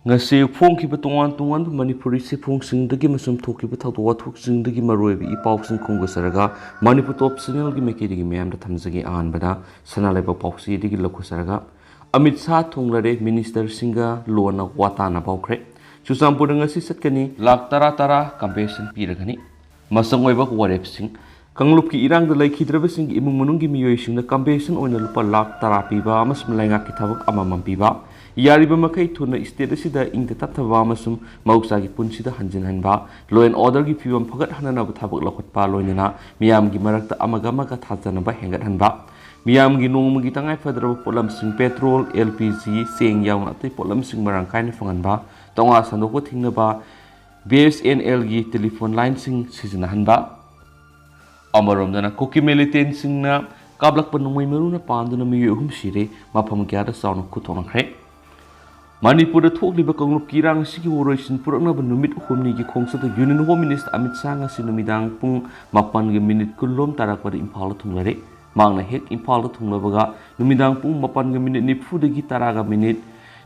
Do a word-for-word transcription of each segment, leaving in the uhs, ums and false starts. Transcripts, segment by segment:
ꯉꯁꯤ ꯐꯣꯡꯈꯤꯕ ꯇꯣꯉꯥꯟ ꯇꯣꯉꯥꯟꯕ ꯃꯅꯤꯄꯨꯔꯤ ꯆꯦꯐꯣꯡꯁꯤꯡꯗꯒꯤ ꯑꯃꯁꯨꯡ ꯊꯣꯛꯈꯤꯕ ꯊꯧꯗꯣꯛ ꯋꯥꯊꯣꯛꯁꯤꯡꯗꯒꯤ ꯃꯔꯨꯑꯣꯏꯕ ꯏ ꯄꯥꯎꯁꯤꯡ ꯈꯣꯝꯒꯠꯆꯔꯒ ꯃꯅꯤꯄꯨꯔ ꯇꯣꯞ ꯆꯦꯅꯦꯜꯒꯤ ꯃꯥꯏꯀꯩꯗꯒꯤ ꯃꯌꯥꯝꯗ ꯊꯝꯖꯒꯦ꯫ ꯑꯍꯥꯟꯕꯗ ꯁꯅꯥ ꯂꯩꯕꯥꯛ ꯄꯥꯎꯆꯦꯗꯒꯤ ꯂꯧꯈꯠꯆꯔꯒ, ꯑꯃꯤꯠ ꯁꯥꯍ ꯊꯨꯡꯂꯔꯦ, ꯃꯤꯅꯤꯁꯇꯔꯁꯤꯡꯒ ꯂꯣꯟꯅ ꯋꯥ ꯇꯥꯅꯕ ꯍꯧꯈ꯭ꯔꯦ꯫ ꯆꯨꯔꯆꯥꯟꯄꯨꯔꯗ ꯉꯁꯤ ꯆꯠꯀꯅꯤ, ꯂꯥꯈ ꯇꯔꯥ ꯇꯔꯥ ꯀꯝꯄꯦꯟꯁꯦꯁꯟ ꯄꯤꯔꯒꯅꯤ꯫ ꯃꯆꯪ ꯑꯣꯏꯕ ꯋꯥꯔꯦꯞꯁꯤꯡ꯫ ꯀꯥꯡꯂꯨꯞꯀꯤ ꯏꯔꯥꯡꯗ ꯂꯩꯈꯤꯗ꯭ꯔꯕꯁꯤꯡꯒꯤ ꯏꯃꯨꯡ ꯃꯅꯨꯡꯒꯤ ꯃꯤꯑꯣꯏꯁꯤꯡꯗ ꯀꯝꯄꯦꯟꯁꯦꯁꯟ ꯑꯣꯏꯅ ꯂꯨꯄꯥ ꯂꯥꯈ ꯇꯔꯥ ꯄꯤꯕ ꯑꯃꯁꯨꯡ ꯂꯩꯉꯥꯛꯀꯤ ꯊꯕꯛ ꯑꯃꯃꯝ ꯄꯤꯕ꯫ ꯌꯥꯔꯤꯕ ꯃꯈꯩ ꯊꯨꯅ ꯁ꯭ꯇꯦꯠ ꯑꯁꯤꯗ ꯏꯪꯗ ꯇꯞꯊꯕ ꯑꯃꯁꯨꯡ ꯃꯍꯧꯁꯥꯒꯤ ꯄꯨꯟꯁꯤꯗ ꯍꯟꯖꯤꯟꯍꯟꯕ, ꯂꯣ ꯑꯦꯟ ꯑꯣꯔꯗꯔꯒꯤ ꯐꯤꯕꯝ ꯐꯒꯠꯍꯟꯅꯅꯕ ꯊꯕꯛ ꯂꯧꯈꯠꯄ, ꯂꯣꯏꯅꯅ ꯃꯤꯌꯥꯝꯒꯤ ꯃꯔꯛꯇ ꯑꯃꯒ ꯑꯃꯒ ꯊꯥꯖꯅꯕ ꯍꯦꯟꯒꯠꯍꯟꯕ, ꯃꯤꯌꯥꯝꯒꯤ ꯅꯣꯡꯃꯒꯤ ꯇꯉꯥꯏꯐꯗ꯭ꯔꯕ ꯄꯣꯠꯂꯝꯁꯤꯡ, ꯄꯦꯇ꯭ꯔꯣꯜ, ꯑꯦꯜ ꯄꯤ ꯖꯤ, ꯆꯦꯡ ꯌꯥꯎꯅ ꯑꯇꯩ ꯄꯣꯠꯂꯝꯁꯤꯡ ꯃꯔꯥꯡ ꯀꯥꯏꯅ ꯐꯪꯍꯟꯕ, ꯇꯣꯉꯥ ꯁꯟꯗꯣꯛꯄ ꯊꯤꯡꯅꯕ, ꯕꯤ ꯑꯦꯁ ꯑꯦꯟ ꯑꯦꯜꯒꯤ ꯇꯦꯂꯤꯐꯣꯟ ꯂꯥꯏꯟꯁꯤꯡ ꯁꯤꯖꯤꯟꯅꯍꯟꯕ꯫ ꯑꯃꯔꯣꯝꯗꯅ ꯀꯨꯀꯤ ꯃꯤꯂꯤꯇꯦꯟꯁꯤꯡꯅ ꯀꯥꯞꯂꯛꯄ ꯅꯣꯡꯃꯩ ꯃꯔꯨꯅ ꯄꯥꯟꯗꯨꯅ ꯃꯤꯑꯣꯏ ꯑꯍꯨꯝ ꯁꯤꯔꯦ, ꯃꯐꯝ ꯀꯌꯥꯗ ꯆꯥꯎꯅ ꯈꯨꯠꯊꯣꯛꯅꯈ꯭ꯔꯦ꯫ ꯃꯅꯤꯄꯨꯔꯗ ꯊꯣꯛꯂꯤꯕ ꯀꯥꯡꯂꯨꯞꯀꯤ ꯏꯔꯥꯡ ꯑꯁꯤꯒꯤ ꯋꯥꯔꯣꯏꯁꯤꯟ ꯄꯨꯔꯛꯅꯕ ꯅꯨꯃꯤꯠ ꯍꯨꯝꯅꯤꯒꯤ ꯈꯣꯡꯆꯠꯇ union home minister Amit Shah ꯉꯁꯤ ꯅꯨꯃꯤꯗꯥꯡ ꯄꯨꯡ ꯃꯥꯄꯟꯒ ꯃꯤꯅꯤꯠ ꯀꯨꯟꯂꯣꯝ ꯇꯥꯔꯛꯄꯗ ꯏꯝꯐꯥꯜꯗ ꯊꯨꯡꯂꯔꯦ꯫ ꯃꯍꯥꯛꯅ ꯍꯦꯛ ꯏꯝꯐꯥꯜꯗ ꯊꯨꯡꯂꯕꯒ ꯅꯨꯃꯤꯗꯥꯡ ꯄꯨꯡ ꯃꯥꯄꯟꯒ ꯃꯤꯅꯤꯠ ꯅꯤꯐꯨꯗꯒꯤ ꯇꯔꯥꯒ ꯃꯤꯅꯤꯠ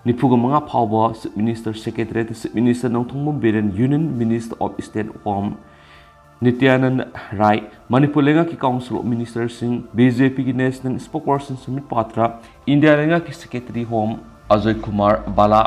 ꯅꯤꯐꯨꯒ ꯃꯉꯥ ꯐꯥꯎꯕ ꯆꯤꯐ ꯃꯤꯅꯤꯁꯇꯔ ꯁꯦꯀ꯭ꯔꯦꯇꯔꯤꯌꯦꯠꯇ chief minister Nongthombam Biren, union minister of state home Nityananda Rai, Manipur ꯂꯩꯉꯥꯛꯀꯤ ꯀꯥꯎꯟꯁꯤꯜ ꯑꯣꯐ ꯃꯤꯅꯤꯁꯇꯔꯁꯤꯡ, ꯕꯤ ꯖꯦ ꯄꯤꯒꯤ national spokesperson Sumit Patra, India ꯂꯩꯉꯥꯛꯀꯤ secretary home Ajoy Kumar Bhalla,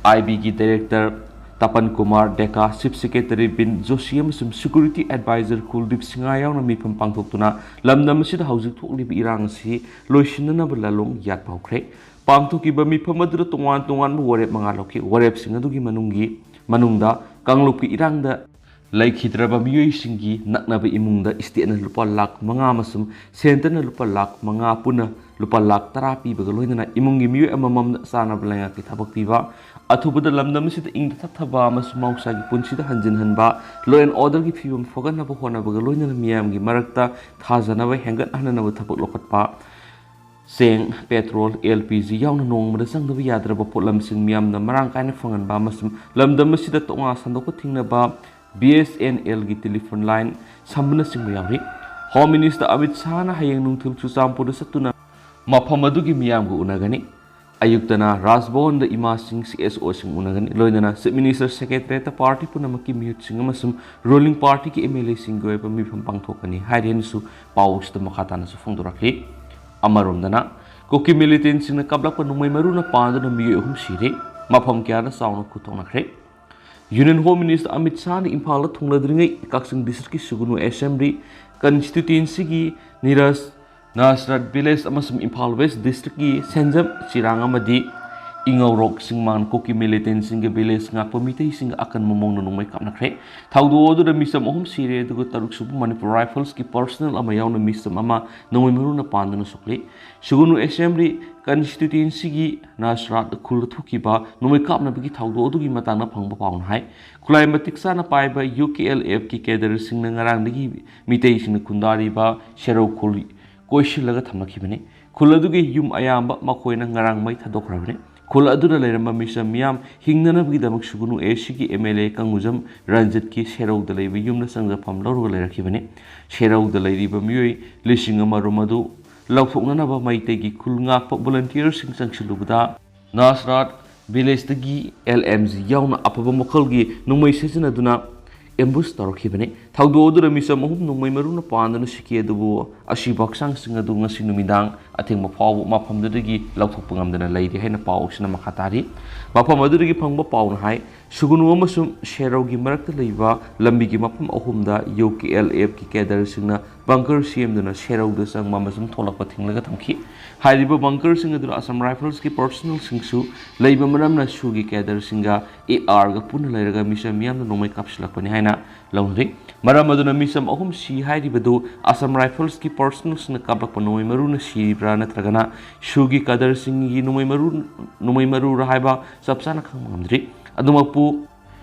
I ꯕꯤꯒꯤ director Tapan Kumar Deka, chief secretary Vin Joshi ꯑꯃꯁꯨꯡ ꯁꯦꯀ꯭ꯌꯨꯔꯤꯇꯤ ꯑꯦꯗꯚꯥꯏꯖꯔ ꯀꯨꯜꯗꯤꯞ ꯁꯤꯡꯍ ꯌꯥꯎꯅ ꯃꯤꯐꯝ ꯄꯥꯡꯊꯣꯛꯇꯨꯅ ꯂꯝꯗꯝ ꯑꯁꯤꯗ ꯍꯧꯖꯤꯛ ꯊꯣꯛꯂꯤꯕ ꯏꯔꯥꯡ ꯑꯁꯤ ꯂꯣꯏꯁꯤꯟꯅꯅꯕ ꯂꯥꯂꯣꯡ ꯌꯥꯠꯄ ꯍꯧꯈ꯭ꯔꯦ꯫ ꯄꯥꯡꯊꯣꯛꯈꯤꯕ ꯃꯤꯐꯝ ꯑꯗꯨꯗ ꯇꯣꯉꯥꯟ ꯇꯣꯉꯥꯟꯕ ꯋꯥꯔꯦꯞ ꯃꯉꯥ ꯂꯧꯈꯤ꯫ ꯋꯥꯔꯦꯞꯁꯤꯡ ꯑꯗꯨꯒꯤ ꯃꯅꯨꯡꯒꯤ, ꯃꯅꯨꯡꯗ ꯀꯥꯡꯂꯨꯞꯀꯤ ꯏꯔꯥꯡꯗ ꯂꯩꯈꯤꯗ꯭ꯔꯕ ꯃꯤꯑꯣꯏꯁꯤꯡꯒꯤ ꯅꯛꯅꯕ ꯏꯃꯨꯡꯗ ꯁ꯭ꯇꯦꯠꯅ ꯂꯨꯄꯥ ꯂꯥꯈ ꯃꯉꯥ ꯑꯃꯁꯨꯡ ꯁꯦꯟꯇꯔꯅ ꯂꯨꯄꯥ ꯂꯥꯈ ꯃꯉꯥ, ꯄꯨꯟꯅ ꯂꯨꯄꯥ ꯂꯥꯈ ꯇꯔꯥ ꯄꯤꯕꯒ ꯂꯣꯏꯅꯅ ꯏꯃꯨꯡꯒꯤ ꯃꯤꯑꯣꯏ ꯑꯃꯃꯝꯗ ꯆꯥꯅꯕ ꯂꯩꯉꯥꯛꯀꯤ ꯊꯕꯛ ꯄꯤꯕ, ꯑꯊꯨꯕꯗ ꯂꯝꯗꯝ ꯑꯁꯤꯗ ꯏꯪꯗ ꯇꯞꯊꯕ ꯑꯃꯁꯨꯡ ꯃꯍꯧꯁꯥꯒꯤ ꯄꯨꯟꯁꯤꯗ ꯍꯟꯖꯤꯟꯍꯟꯕ, ꯂꯣ ꯑꯦꯟ ꯑꯣꯔꯗꯔꯒꯤ ꯐꯤꯕꯝ ꯐꯒꯠꯅꯕ ꯍꯣꯠꯅꯕꯒ ꯂꯣꯏꯅꯅ ꯃꯤꯌꯥꯝꯒꯤ ꯃꯔꯛꯇ ꯊꯥꯖꯅꯕ ꯍꯦꯟꯒꯠꯍꯟꯅꯅꯕ ꯊꯕꯛ ꯂꯧꯈꯠꯄ, ꯆꯦꯡ, ꯄꯦꯇ꯭ꯔꯣꯜ, ꯑꯦꯜ ꯄꯤ ꯖꯤ ꯌꯥꯎꯅ ꯅꯣꯡꯃꯗ ꯆꯪꯗꯕ ꯌꯥꯗ꯭ꯔꯕ ꯄꯣꯠꯂꯝꯁꯤꯡ ꯃꯤꯌꯥꯝꯗ ꯃꯔꯥꯡ ꯀꯥꯏꯅ ꯐꯪꯍꯟꯕ ꯑꯃꯁꯨꯡ ꯂꯝꯗꯝ ꯑꯁꯤꯗ ꯇꯣꯉꯥꯟ ꯁꯟꯗꯣꯛꯄ ꯊꯤꯡꯅꯕ ꯕꯤ ꯑꯦꯁ ꯑꯦꯟ ꯑꯦꯜꯒꯤ ꯇꯦꯂꯤꯐꯣꯟ ꯂꯥꯏꯟ ꯁꯝꯕꯅꯆꯤꯡꯕ ꯌꯥꯎꯔꯤ꯫ ꯍꯣꯝ ꯃꯤꯅꯤꯁꯇꯔ ꯑꯃꯤꯠ ꯁꯥꯍꯅ ꯍꯌꯦꯡ ꯅꯨꯡꯊꯤꯜ ꯆꯨꯔꯆꯥꯟꯄꯨꯔꯗ ꯆꯠꯇꯨꯅ ꯃꯐꯝ ꯑꯗꯨꯒꯤ ꯃꯤꯌꯥꯝꯒ ꯎꯅꯒꯅꯤ꯫ ꯑꯌꯨꯛꯇꯅ ꯔꯥꯖꯚꯋꯟꯗ ꯏꯃꯥꯁꯤꯡ, ꯁꯤ ꯑꯦꯁ ꯑꯣꯁꯤꯡ ꯎꯅꯒꯅꯤ꯫ ꯂꯣꯏꯅꯅ Chief Minister Secretariatꯇ party ꯄꯨꯝꯅꯃꯛꯀꯤ ꯃꯤꯍꯨꯠꯁꯤꯡ ꯑꯃꯁꯨꯡ ruling partyꯒꯤ MLAꯁꯤꯡꯒꯤ ꯑꯣꯏꯕ ꯃꯤꯐꯝ ꯄꯥꯡꯊꯣꯛꯀꯅꯤ ꯍꯥꯏꯔꯤ ꯍꯥꯏꯅꯁꯨ ꯄꯥꯎ ꯑꯁꯤꯗ ꯃꯈꯥ ꯇꯥꯅꯁꯨ ꯐꯣꯡꯗꯣꯔꯛꯂꯤ꯫ ꯑꯃꯔꯣꯝꯗꯅ, ꯀꯨꯀꯤ militantꯁꯤꯡꯅ ꯀꯥꯞꯂꯛꯄ ꯅꯣꯡꯃꯩ ꯃꯔꯨꯅ ꯄꯥꯟꯗꯨꯅ ꯃꯤꯑꯣꯏ ꯑꯍꯨꯝ ꯁꯤꯔꯦ, ꯃꯐꯝ ꯀꯌꯥꯗ ꯆꯥꯎꯅ ꯈꯨꯠꯊꯣꯛꯅꯈ꯭ꯔꯦ꯫ Union Home Minister ꯑꯃꯤꯠ ꯁꯥꯍꯅ ꯏꯝꯐꯥꯜꯗ ꯊꯨꯡꯂꯗ꯭ꯔꯤꯉꯩ ꯀꯛꯆꯤꯡ districtꯀꯤ ꯁꯨꯒꯨꯅꯨ Assembly Constituencyꯒꯤ ꯅꯤꯔꯖ ꯅꯥꯁꯔꯠ Village ꯑꯃꯁꯨꯡ ꯏꯝꯐꯥꯜ West districtꯀꯤ ꯁꯦꯟꯖꯝ ꯆꯤꯔꯥꯡ ꯑꯃꯗꯤ ꯏꯉꯧꯔꯣꯛ ꯁꯤꯡꯃꯥꯟ ꯀꯨꯀꯤ militantꯁꯤꯡꯒ village ꯉꯥꯛꯄ ꯃꯤꯇꯩꯁꯤꯡꯒ ꯑꯀꯟꯕ ꯃꯑꯣꯡꯗ ꯅꯣꯡꯃꯩ ꯀꯥꯞꯅꯈ꯭ꯔꯦ꯫ ꯊꯧꯗꯣꯛ ꯑꯗꯨꯗ ꯃꯤꯆꯝ ꯑꯍꯨꯝ ꯁꯤꯔꯦ, ꯑꯗꯨꯒ ꯇꯔꯨꯛ ꯁꯨꯕ ꯃꯅꯤꯄꯨꯔ Riflesꯀꯤ personnel ꯑꯃ ꯌꯥꯎꯅ ꯃꯤꯆꯝ ꯑꯃ ꯅꯣꯡꯃꯩ ꯃꯔꯨꯅ ꯄꯥꯟꯗꯨꯅ ꯁꯣꯛꯂꯤ꯫ ꯁꯨꯒꯨꯅꯨ Assembly Constituencyꯒꯤ ꯅꯥꯁꯔꯥꯠ ꯈꯨꯜꯗ ꯊꯣꯛꯈꯤꯕ ꯅꯣꯡꯃꯩ ꯀꯥꯞꯅꯕꯒꯤ ꯊꯧꯗꯣꯛ ꯑꯗꯨꯒꯤ ꯃꯇꯥꯡꯗ ꯐꯪꯕ ꯄꯥꯎꯅ ꯍꯥꯏ, ꯈꯨꯠꯂꯥꯏ ꯃꯇꯤꯛ ꯆꯥꯅ ꯄꯥꯏꯕ UKLFꯀꯤ cadreꯁꯤꯡꯅ ꯉꯔꯥꯡꯗꯒꯤ ꯃꯤꯇꯩꯁꯤꯡꯅ ꯈꯨꯟꯗꯥꯔꯤꯕ ꯁꯦꯔꯧ ꯈꯨꯜ ꯀꯣꯏꯁꯤꯜꯂꯒ ꯊꯝꯂꯛꯈꯤꯕꯅꯤ꯫ ꯈꯨꯜ ꯑꯗꯨꯒꯤ ꯌꯨꯝ ꯑꯌꯥꯝꯕ ꯃꯈꯣꯏꯅ ꯉꯔꯥꯡ ꯃꯩ ꯊꯥꯗꯣꯛꯈ꯭ꯔꯕꯅꯤ꯫ ꯈꯨꯜ ꯑꯗꯨꯗ ꯂꯩꯔꯝꯕ ꯃꯤꯆꯝ ꯃꯤꯌꯥꯝ ꯍꯤꯡꯅꯅꯕꯒꯤꯗꯃꯛ ꯁꯨꯒꯨꯅꯨ ꯑꯦꯁꯤꯒꯤ MLA ꯀꯪꯒꯨꯖꯝ ꯔꯟꯖꯤꯠꯀꯤ ꯁꯦꯔꯧꯗ ꯂꯩꯕ ꯌꯨꯝꯗ ꯆꯪꯖꯐꯝ ꯂꯧꯔꯒ ꯂꯩꯔꯛꯈꯤꯕꯅꯤ꯫ ꯁꯦꯔꯧꯗ ꯂꯩꯔꯤꯕ ꯃꯤꯑꯣꯏ ꯂꯤꯁꯤꯡ ꯑꯃ ꯔꯣꯝ ꯑꯗꯨ ꯂꯧꯊꯣꯛꯅꯅꯕ ꯃꯩꯇꯩꯒꯤ ꯈꯨꯜ ꯉꯥꯛꯄ volunteerꯁꯤꯡ ꯆꯪꯁꯤꯜꯂꯨꯕꯗ ꯅꯥꯁꯔꯥꯠ Villageꯇꯒꯤ LMG ꯌꯥꯎꯅ ꯑꯐꯕ ꯃꯈꯜꯒꯤ ꯅꯣꯡꯃꯩ ꯁꯤꯖꯤꯟꯅꯗꯨꯅ ambush ꯇꯧꯔꯛꯈꯤꯕꯅꯤ꯫ ꯊꯧꯗꯣꯛ ꯑꯗꯨꯗ ꯃꯤꯆꯝ ꯑꯍꯨꯝ ꯅꯣꯡꯃꯩ ꯃꯔꯨꯅ ꯄꯥꯟꯗꯨꯅ ꯁꯤꯈꯤ, ꯑꯗꯨꯕꯨ ꯑꯁꯤꯕ ꯍꯛꯆꯥꯡꯁꯤꯡ ꯑꯗꯨ ꯉꯁꯤ ꯅꯨꯃꯤꯗꯥꯡ ꯑꯊꯦꯡꯕ ꯐꯥꯎꯕ ꯃꯐꯝꯗꯨꯗꯒꯤ ꯂꯧꯊꯣꯛꯄ ꯉꯝꯗꯅ ꯂꯩꯔꯤ ꯍꯥꯏꯅ ꯄꯥꯎ ꯑꯁꯤꯅ ꯃꯈꯥ ꯇꯥꯔꯤ꯫ ꯃꯐꯝ ꯑꯗꯨꯗꯒꯤ ꯐꯪꯕ ꯄꯥꯎꯅ ꯍꯥꯏ, ꯁꯨꯒꯨꯅꯨ ꯑꯃꯁꯨꯡ ꯁꯦꯔꯧꯒꯤ ꯃꯔꯛꯇ ꯂꯩꯕ ꯂꯝꯕꯤꯒꯤ ꯃꯐꯝ ꯑꯍꯨꯝꯗ UKLFꯀꯤ cadreꯁꯤꯡꯅ bunker ꯁꯦꯝꯗꯨꯅ ꯁꯦꯔꯧꯗ ꯆꯪꯕ ꯑꯃꯁꯨꯡ ꯊꯣꯛꯂꯛꯄ ꯊꯤꯡꯂꯒ ꯊꯝꯈꯤ꯫ ꯍꯥꯏꯔꯤꯕ bunkerꯁꯤꯡ ꯑꯗꯨꯗ Assam Riflesꯀꯤ personnelꯁꯤꯡꯁꯨ ꯂꯩꯕ ꯃꯔꯝꯅ ꯁꯨꯒꯤ cadreꯁꯤꯡꯒ ARꯒ ꯄꯨꯟꯅ ꯂꯩꯔꯒ ꯃꯤꯆꯝ ꯃꯤꯌꯥꯝꯅ ꯅꯣꯡꯃꯩ ꯀꯥꯞꯁꯤꯜꯂꯛꯄꯅꯤ ꯍꯥꯏꯅ ꯂꯧꯅꯔꯤ꯫ ꯃꯔꯝ ꯑꯗꯨꯅ ꯃꯤꯆꯝ ꯑꯍꯨꯝ ꯁꯤ ꯍꯥꯏꯔꯤꯕꯗꯨ Assam Riflesꯀꯤ personnelꯁꯤꯡꯅ ꯀꯥꯞꯂꯛꯄ ꯅꯣꯡꯃꯩ ꯃꯔꯨꯅ ꯁꯤꯔꯤꯕ꯭ꯔꯥ ꯅꯠꯇ꯭ꯔꯒꯅ ꯁꯨꯒꯤ cadreꯁꯤꯡꯒꯤ ꯅꯣꯡꯃꯩ ꯃꯔꯨ, ꯅꯣꯡꯃꯩ ꯃꯔꯨꯔꯥ ꯍꯥꯏꯕ ꯆꯞ ꯆꯥꯅ ꯈꯪꯕ ꯉꯝꯗ꯭ꯔꯤ꯫ ꯑꯗꯨꯃꯛꯄꯨ,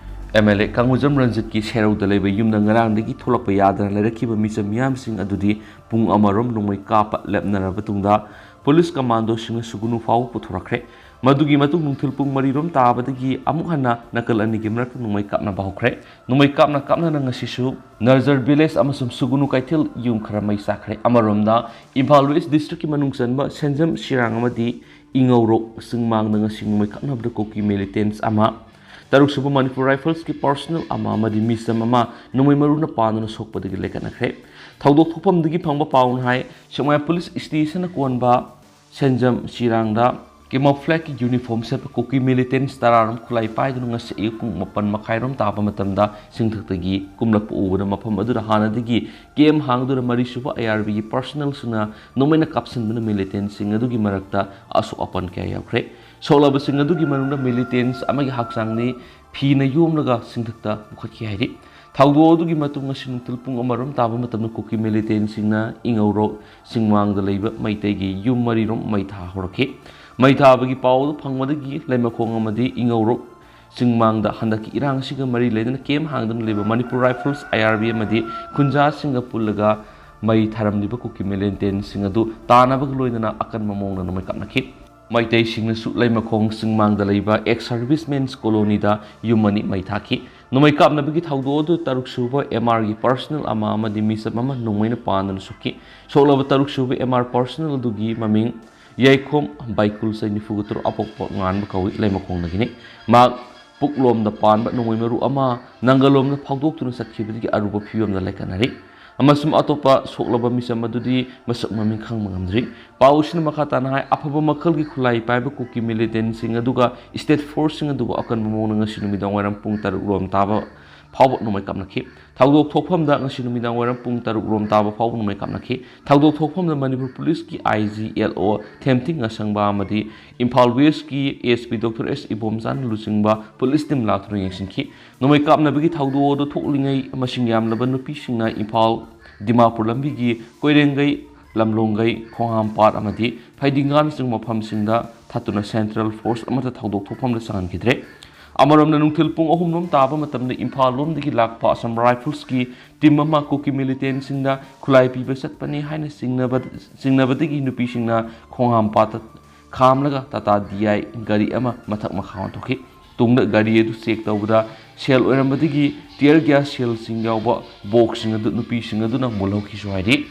MLA ꯀꯪꯒꯨꯖꯝ ꯔꯟꯖꯤꯠꯀꯤ ꯁꯦꯔꯧꯗ ꯂꯩꯕ ꯌꯨꯝꯗ ꯉꯔꯥꯡꯗꯒꯤ ꯊꯣꯛꯂꯛꯄ ꯌꯥꯗꯅ ꯂꯩꯔꯛꯈꯤꯕ ꯃꯤꯆꯝ ꯃꯤꯌꯥꯝꯁꯤꯡ ꯑꯗꯨꯗꯤ ꯄꯨꯡ ꯑꯃꯔꯣꯝ ꯅꯣꯡꯃꯩ ꯀꯥꯞꯄ ꯂꯦꯞꯅꯔꯕ ꯇꯨꯡꯗ police commandoꯁꯤꯡꯅ ꯁꯨꯒꯨꯅꯨ ꯐꯥꯎꯕ ꯄꯨꯊꯣꯔꯛꯈ꯭ꯔꯦ꯫ ꯃꯗꯨꯒꯤ ꯃꯇꯨꯡ ꯅꯨꯡꯊꯤꯜ ꯄꯨꯡ ꯃꯔꯤꯔꯣꯝ ꯇꯥꯕꯗꯒꯤ ꯑꯃꯨꯛ ꯍꯟꯅ ꯅꯥꯀꯜ ꯑꯅꯤꯒꯤ ꯃꯔꯛꯇ ꯅꯣꯡꯃꯩ ꯀꯥꯞꯅꯕ ꯍꯧꯈ꯭ꯔꯦ꯫ ꯅꯣꯡꯃꯩ ꯀꯥꯞꯅ ꯀꯥꯞꯅꯅ ꯉꯁꯤꯁꯨ ꯅꯔꯖꯔ Village ꯑꯃꯁꯨꯡ ꯁꯨꯒꯨꯅꯨ ꯀꯩꯊꯦꯜ ꯌꯨꯝ ꯈꯔ ꯃꯩ ꯆꯥꯛꯈ꯭ꯔꯦ꯫ ꯑꯃꯔꯣꯝꯗ, ꯏꯝꯐꯥꯜ West districtꯀꯤ ꯃꯅꯨꯡ ꯆꯟꯕ ꯁꯦꯟꯖꯝ ꯁꯤꯔꯥꯡ ꯑꯃꯗꯤ ꯏꯉꯧꯔꯣꯛ ꯆꯤꯡꯃꯥꯡꯗ ꯉꯁꯤ ꯅꯣꯡꯃꯩ ꯀꯥꯞꯅꯕꯗ ꯀꯨꯀꯤ militants ꯑꯃ, ꯇꯔꯨꯛ ꯁꯨꯕ ꯃꯅꯤꯄꯨꯔ Riflesꯀꯤ personnel ꯑꯃ ꯑꯃꯗꯤ ꯃꯤꯆꯝ ꯑꯃ ꯅꯣꯡꯃꯩ ꯃꯔꯨꯅ ꯄꯥꯟꯗꯨꯅ ꯁꯣꯛꯄꯗꯒꯤ ꯂꯩꯈꯠꯅꯈ꯭ꯔꯦ꯫ ꯊꯧꯗꯣꯛ ꯊꯣꯛꯐꯝꯗꯒꯤ ꯐꯪꯕ ꯄꯥꯎꯅ ꯍꯥꯏ, ꯁꯦꯛꯃꯥꯏ police stationꯅ ꯀꯣꯟꯕ ꯁꯦꯟꯖꯝ ꯆꯤꯔꯥꯡꯗ camouflageꯀꯤ uniform ꯁꯦꯠꯄ ꯀꯨꯀꯤ militants ꯇꯔꯥꯔꯣꯝ ꯈꯨꯠꯂꯥꯏ ꯄꯥꯏꯗꯨꯅ ꯉꯁꯤ ꯑꯌꯨꯛ ꯄꯨꯡ ꯃꯥꯄꯟ ꯃꯈꯥꯏꯔꯣꯝ ꯇꯥꯕ ꯃꯇꯝꯗ ꯆꯤꯡꯊꯛꯇꯒꯤ ꯀꯨꯝꯂꯛꯄ ꯎꯕꯗ ꯃꯐꯝ ꯑꯗꯨꯗ ꯍꯥꯟꯅꯗꯒꯤ camp ꯍꯥꯡꯗꯨꯅ ꯃꯔꯤ ꯁꯨꯕ IRBꯒꯤ personnelꯁꯤꯡꯅ ꯅꯣꯡꯃꯩꯅ ꯀꯥꯞꯁꯤꯟꯕꯅ militantꯁꯤꯡ ꯑꯗꯨꯒꯤ ꯃꯔꯛꯇ ꯑꯁꯣꯛ ꯑꯄꯟ ꯀꯌꯥ ꯌꯥꯎꯈ꯭ꯔꯦ꯫ ꯁꯣꯛꯂꯕꯁꯤꯡ ꯑꯗꯨꯒꯤ ꯃꯅꯨꯡꯗ militants ꯑꯃꯒꯤ ꯍꯛꯆꯥꯡꯅꯤ ꯐꯤꯅ ꯌꯣꯝꯂꯒ ꯆꯤꯡꯊꯛꯇ ꯄꯨꯈꯠꯈꯤ ꯍꯥꯏꯔꯤ꯫ ꯊꯧꯗꯣꯛ ꯑꯗꯨꯒꯤ ꯃꯇꯨꯡ ꯉꯁꯤ ꯅꯨꯡꯊꯤꯜ ꯄꯨꯡ ꯑꯃꯔꯣꯝ ꯇꯥꯕ ꯃꯇꯝꯗ ꯀꯨꯀꯤ militantꯁꯤꯡꯅ ꯏꯉꯧꯔꯣꯛ ꯆꯤꯡꯃꯥꯡꯗ ꯂꯩꯕ ꯃꯩꯇꯩꯒꯤ ꯌꯨꯝ ꯃꯔꯤꯔꯣꯝ ꯃꯩ ꯊꯥ ꯍꯧꯔꯛꯈꯤ꯫ ꯃꯩ ꯊꯥꯕꯒꯤ ꯄꯥꯎ ꯑꯗꯨ ꯐꯪꯕꯗꯒꯤ ꯂꯩꯃꯈꯣꯡ ꯑꯃꯗꯤ ꯏꯉꯧꯔꯣꯛ ꯆꯤꯡꯃꯥꯡꯗ ꯍꯟꯗꯛꯀꯤ ꯏꯔꯥꯡ ꯑꯁꯤꯒ ꯃꯔꯤ ꯂꯩꯅꯅ camp ꯍꯥꯡꯗꯨꯅ ꯂꯩꯕ ꯃꯅꯤꯄꯨꯔ Rifles IRB ꯑꯃꯗꯤ ꯈꯨꯟꯖꯥꯁꯤꯡꯒ ꯄꯨꯜꯂꯒ ꯃꯩ ꯊꯥꯔꯝꯂꯤꯕ ꯀꯨꯀꯤ militantꯁꯤꯡ ꯑꯗꯨ ꯇꯥꯟꯅꯕꯒ ꯂꯣꯏꯅꯅ ꯑꯀꯟꯕ ꯃꯑꯣꯡꯗ ꯅꯣꯡꯃꯩ ꯀꯥꯞꯅꯈꯤ꯫ ꯃꯩꯇꯩꯁꯤꯡꯅꯁꯨ ꯂꯩꯃꯈꯣꯡ ꯆꯤꯡꯃꯥꯡꯗ ꯂꯩꯕ ex servicemen's colonyꯗ ꯌꯨꯝ ꯑꯅꯤ ꯃꯩ ꯊꯥꯈꯤ꯫ ꯅꯣꯡꯃꯩ ꯀꯥꯞꯅꯕꯒꯤ ꯊꯧꯗꯣꯛ ꯑꯗꯨ ꯇꯔꯨꯛ ꯁꯨꯕ MRꯒꯤ personnel ꯑꯃ ꯑꯃꯗꯤ ꯃꯤꯆꯝ ꯑꯃ ꯅꯣꯡꯃꯩꯅ ꯄꯥꯟꯗꯨꯅ ꯁꯣꯛꯈꯤ꯫ ꯁꯣꯛꯂꯕ ꯇꯔꯨꯛ ꯁꯨꯕ MR personnel ꯑꯗꯨꯒꯤ ꯃꯃꯤꯡ ꯌꯥꯏꯈꯣꯝ ꯕꯥꯏꯀꯨꯜ, ꯆꯍꯤ ꯅꯤꯐꯨ ꯇꯔꯨꯛ, ꯑꯄꯣꯛꯄ ꯉꯥꯟꯕ ꯀꯧꯏ, ꯂꯩꯃꯈꯣꯡꯗꯒꯤꯅꯤ꯫ ꯃꯍꯥꯛ ꯄꯨꯛꯂꯣꯝꯗ ꯄꯥꯟꯕ ꯅꯣꯡꯃꯩ ꯃꯔꯨ ꯑꯃ ꯅꯪꯒꯜꯂꯣꯝꯗ ꯐꯥꯎꯗꯣꯛꯇꯨꯅ ꯆꯠꯈꯤꯕꯗꯒꯤ ꯑꯔꯨꯕ ꯐꯤꯕꯝꯗ ꯂꯩꯈꯠꯅꯔꯤ꯫ ꯑꯃꯁꯨꯡ ꯑꯇꯣꯞꯄ ꯁꯣꯛꯂꯕ ꯃꯤꯆꯝ ꯑꯗꯨꯗꯤ ꯃꯁꯛ ꯃꯃꯤꯡ ꯈꯪꯕ ꯉꯝꯗ꯭ꯔꯤ꯫ ꯄꯥꯎ ꯑꯁꯤꯅ ꯃꯈꯥ ꯇꯥꯅ ꯍꯥꯏ, ꯑꯐꯕ ꯃꯈꯜꯒꯤ ꯈꯨꯠꯂꯥꯏ ꯄꯥꯏꯕ ꯀꯨꯀꯤ militantꯁꯤꯡ ꯑꯗꯨꯒ state forceꯁꯤꯡ ꯑꯗꯨꯕꯨ ꯑꯀꯟꯕ ꯃꯑꯣꯡꯗ ꯉꯁꯤ ꯅꯨꯃꯤꯗꯥꯡ ꯋꯥꯏꯔꯝ ꯄꯨꯡ ꯇꯔꯨꯛ ꯔꯣꯝ ꯇꯥꯕ ꯐꯥꯎꯕ ꯅꯣꯡꯃꯩ ꯀꯥꯞꯅꯈꯤ꯫ ꯊꯧꯗꯣꯛ ꯊꯣꯛꯐꯝꯗ ꯉꯁꯤ ꯅꯨꯃꯤꯗꯥꯡ ꯋꯥꯏꯔꯝ ꯄꯨꯡ ꯇꯔꯨꯛ ꯔꯣꯝ ꯇꯥꯕ ꯐꯥꯎꯕ ꯅꯣꯡꯃꯩ ꯀꯥꯞꯅꯈꯤ꯫ ꯊꯧꯗꯣꯛ ꯊꯣꯛꯐꯝꯗ ꯃꯅꯤꯄꯨꯔ policeꯀꯤ IG LO ꯊꯦꯝꯊꯤꯡ ꯑꯁꯪꯕ ꯑꯃꯗꯤ ꯏꯝꯐꯥꯜ Westꯀꯤ SP Doctor S ꯏꯕꯣꯝꯆꯥꯅ ꯂꯨꯆꯤꯡꯕ police team ꯂꯥꯛꯇꯨꯅ ꯌꯦꯡꯁꯤꯟꯈꯤ꯫ ꯅꯣꯡꯃꯩ ꯀꯥꯞꯅꯕꯒꯤ ꯊꯧꯗꯣꯛ ꯑꯗꯨ ꯊꯣꯛꯂꯤꯉꯩ ꯃꯁꯤꯡ ꯌꯥꯝꯂꯕ ꯅꯨꯄꯤꯁꯤꯡꯅ ꯏꯝꯐꯥꯜ ꯗꯤꯃꯥꯄꯨꯔ ꯂꯝꯕꯤꯒꯤ ꯀꯣꯏꯔꯦꯡꯒꯩ, ꯂꯝꯂꯣꯡꯒꯩ, ꯈꯣꯡꯍꯥꯝꯄꯥꯠ ꯑꯃꯗꯤ ꯐꯩꯗꯤꯡꯒꯥꯅꯆꯤꯡꯕ ꯃꯐꯝꯁꯤꯡꯗ ꯊꯠꯇꯨꯅ central force ꯑꯃꯠꯇ ꯊꯧꯗꯣꯛ ꯊꯣꯛꯐꯝꯗ ꯆꯪꯍꯟꯈꯤꯗ꯭ꯔꯦ꯫ ꯑꯃꯔꯣꯝꯗ ꯅꯨꯡꯊꯤꯜ ꯄꯨꯡ ꯑꯍꯨꯝ ꯔꯣꯝ ꯇꯥꯕ ꯃꯇꯝꯗ ꯏꯝꯐꯥꯜ ꯂꯣꯝꯗꯒꯤ ꯂꯥꯛꯄ Assam Riflesꯀꯤ team ꯑꯃ ꯀꯨꯀꯤ militantꯁꯤꯡꯗ ꯈꯨꯠꯂꯥꯏ ꯄꯤꯕ ꯆꯠꯄꯅꯤ ꯍꯥꯏꯅ ꯆꯤꯡꯅꯕ-, ꯆꯤꯡꯅꯕꯗꯒꯤ ꯅꯨꯄꯤꯁꯤꯡꯅ ꯈꯣꯡꯍꯥꯝꯄꯥꯠꯇ ꯈꯥꯝꯂꯒ Tata DI ꯒꯥꯔꯤ ꯑꯃ ꯃꯊꯛ ꯃꯈꯥ ꯑꯣꯟꯊꯣꯛꯈꯤ꯫ ꯇꯨꯡꯗ ꯒꯥꯔꯤ ꯑꯗꯨ check ꯇꯧꯕꯗ shell ꯑꯣꯏꯔꯝꯕꯗꯒꯤ tear gas shellꯁꯤꯡ ꯌꯥꯎꯕ boxꯁꯤꯡ ꯑꯗꯨ ꯅꯨꯄꯤꯁꯤꯡ ꯑꯗꯨꯅ ꯃꯨꯜꯍꯧꯈꯤꯁꯨ ꯍꯥꯏꯔꯤ꯫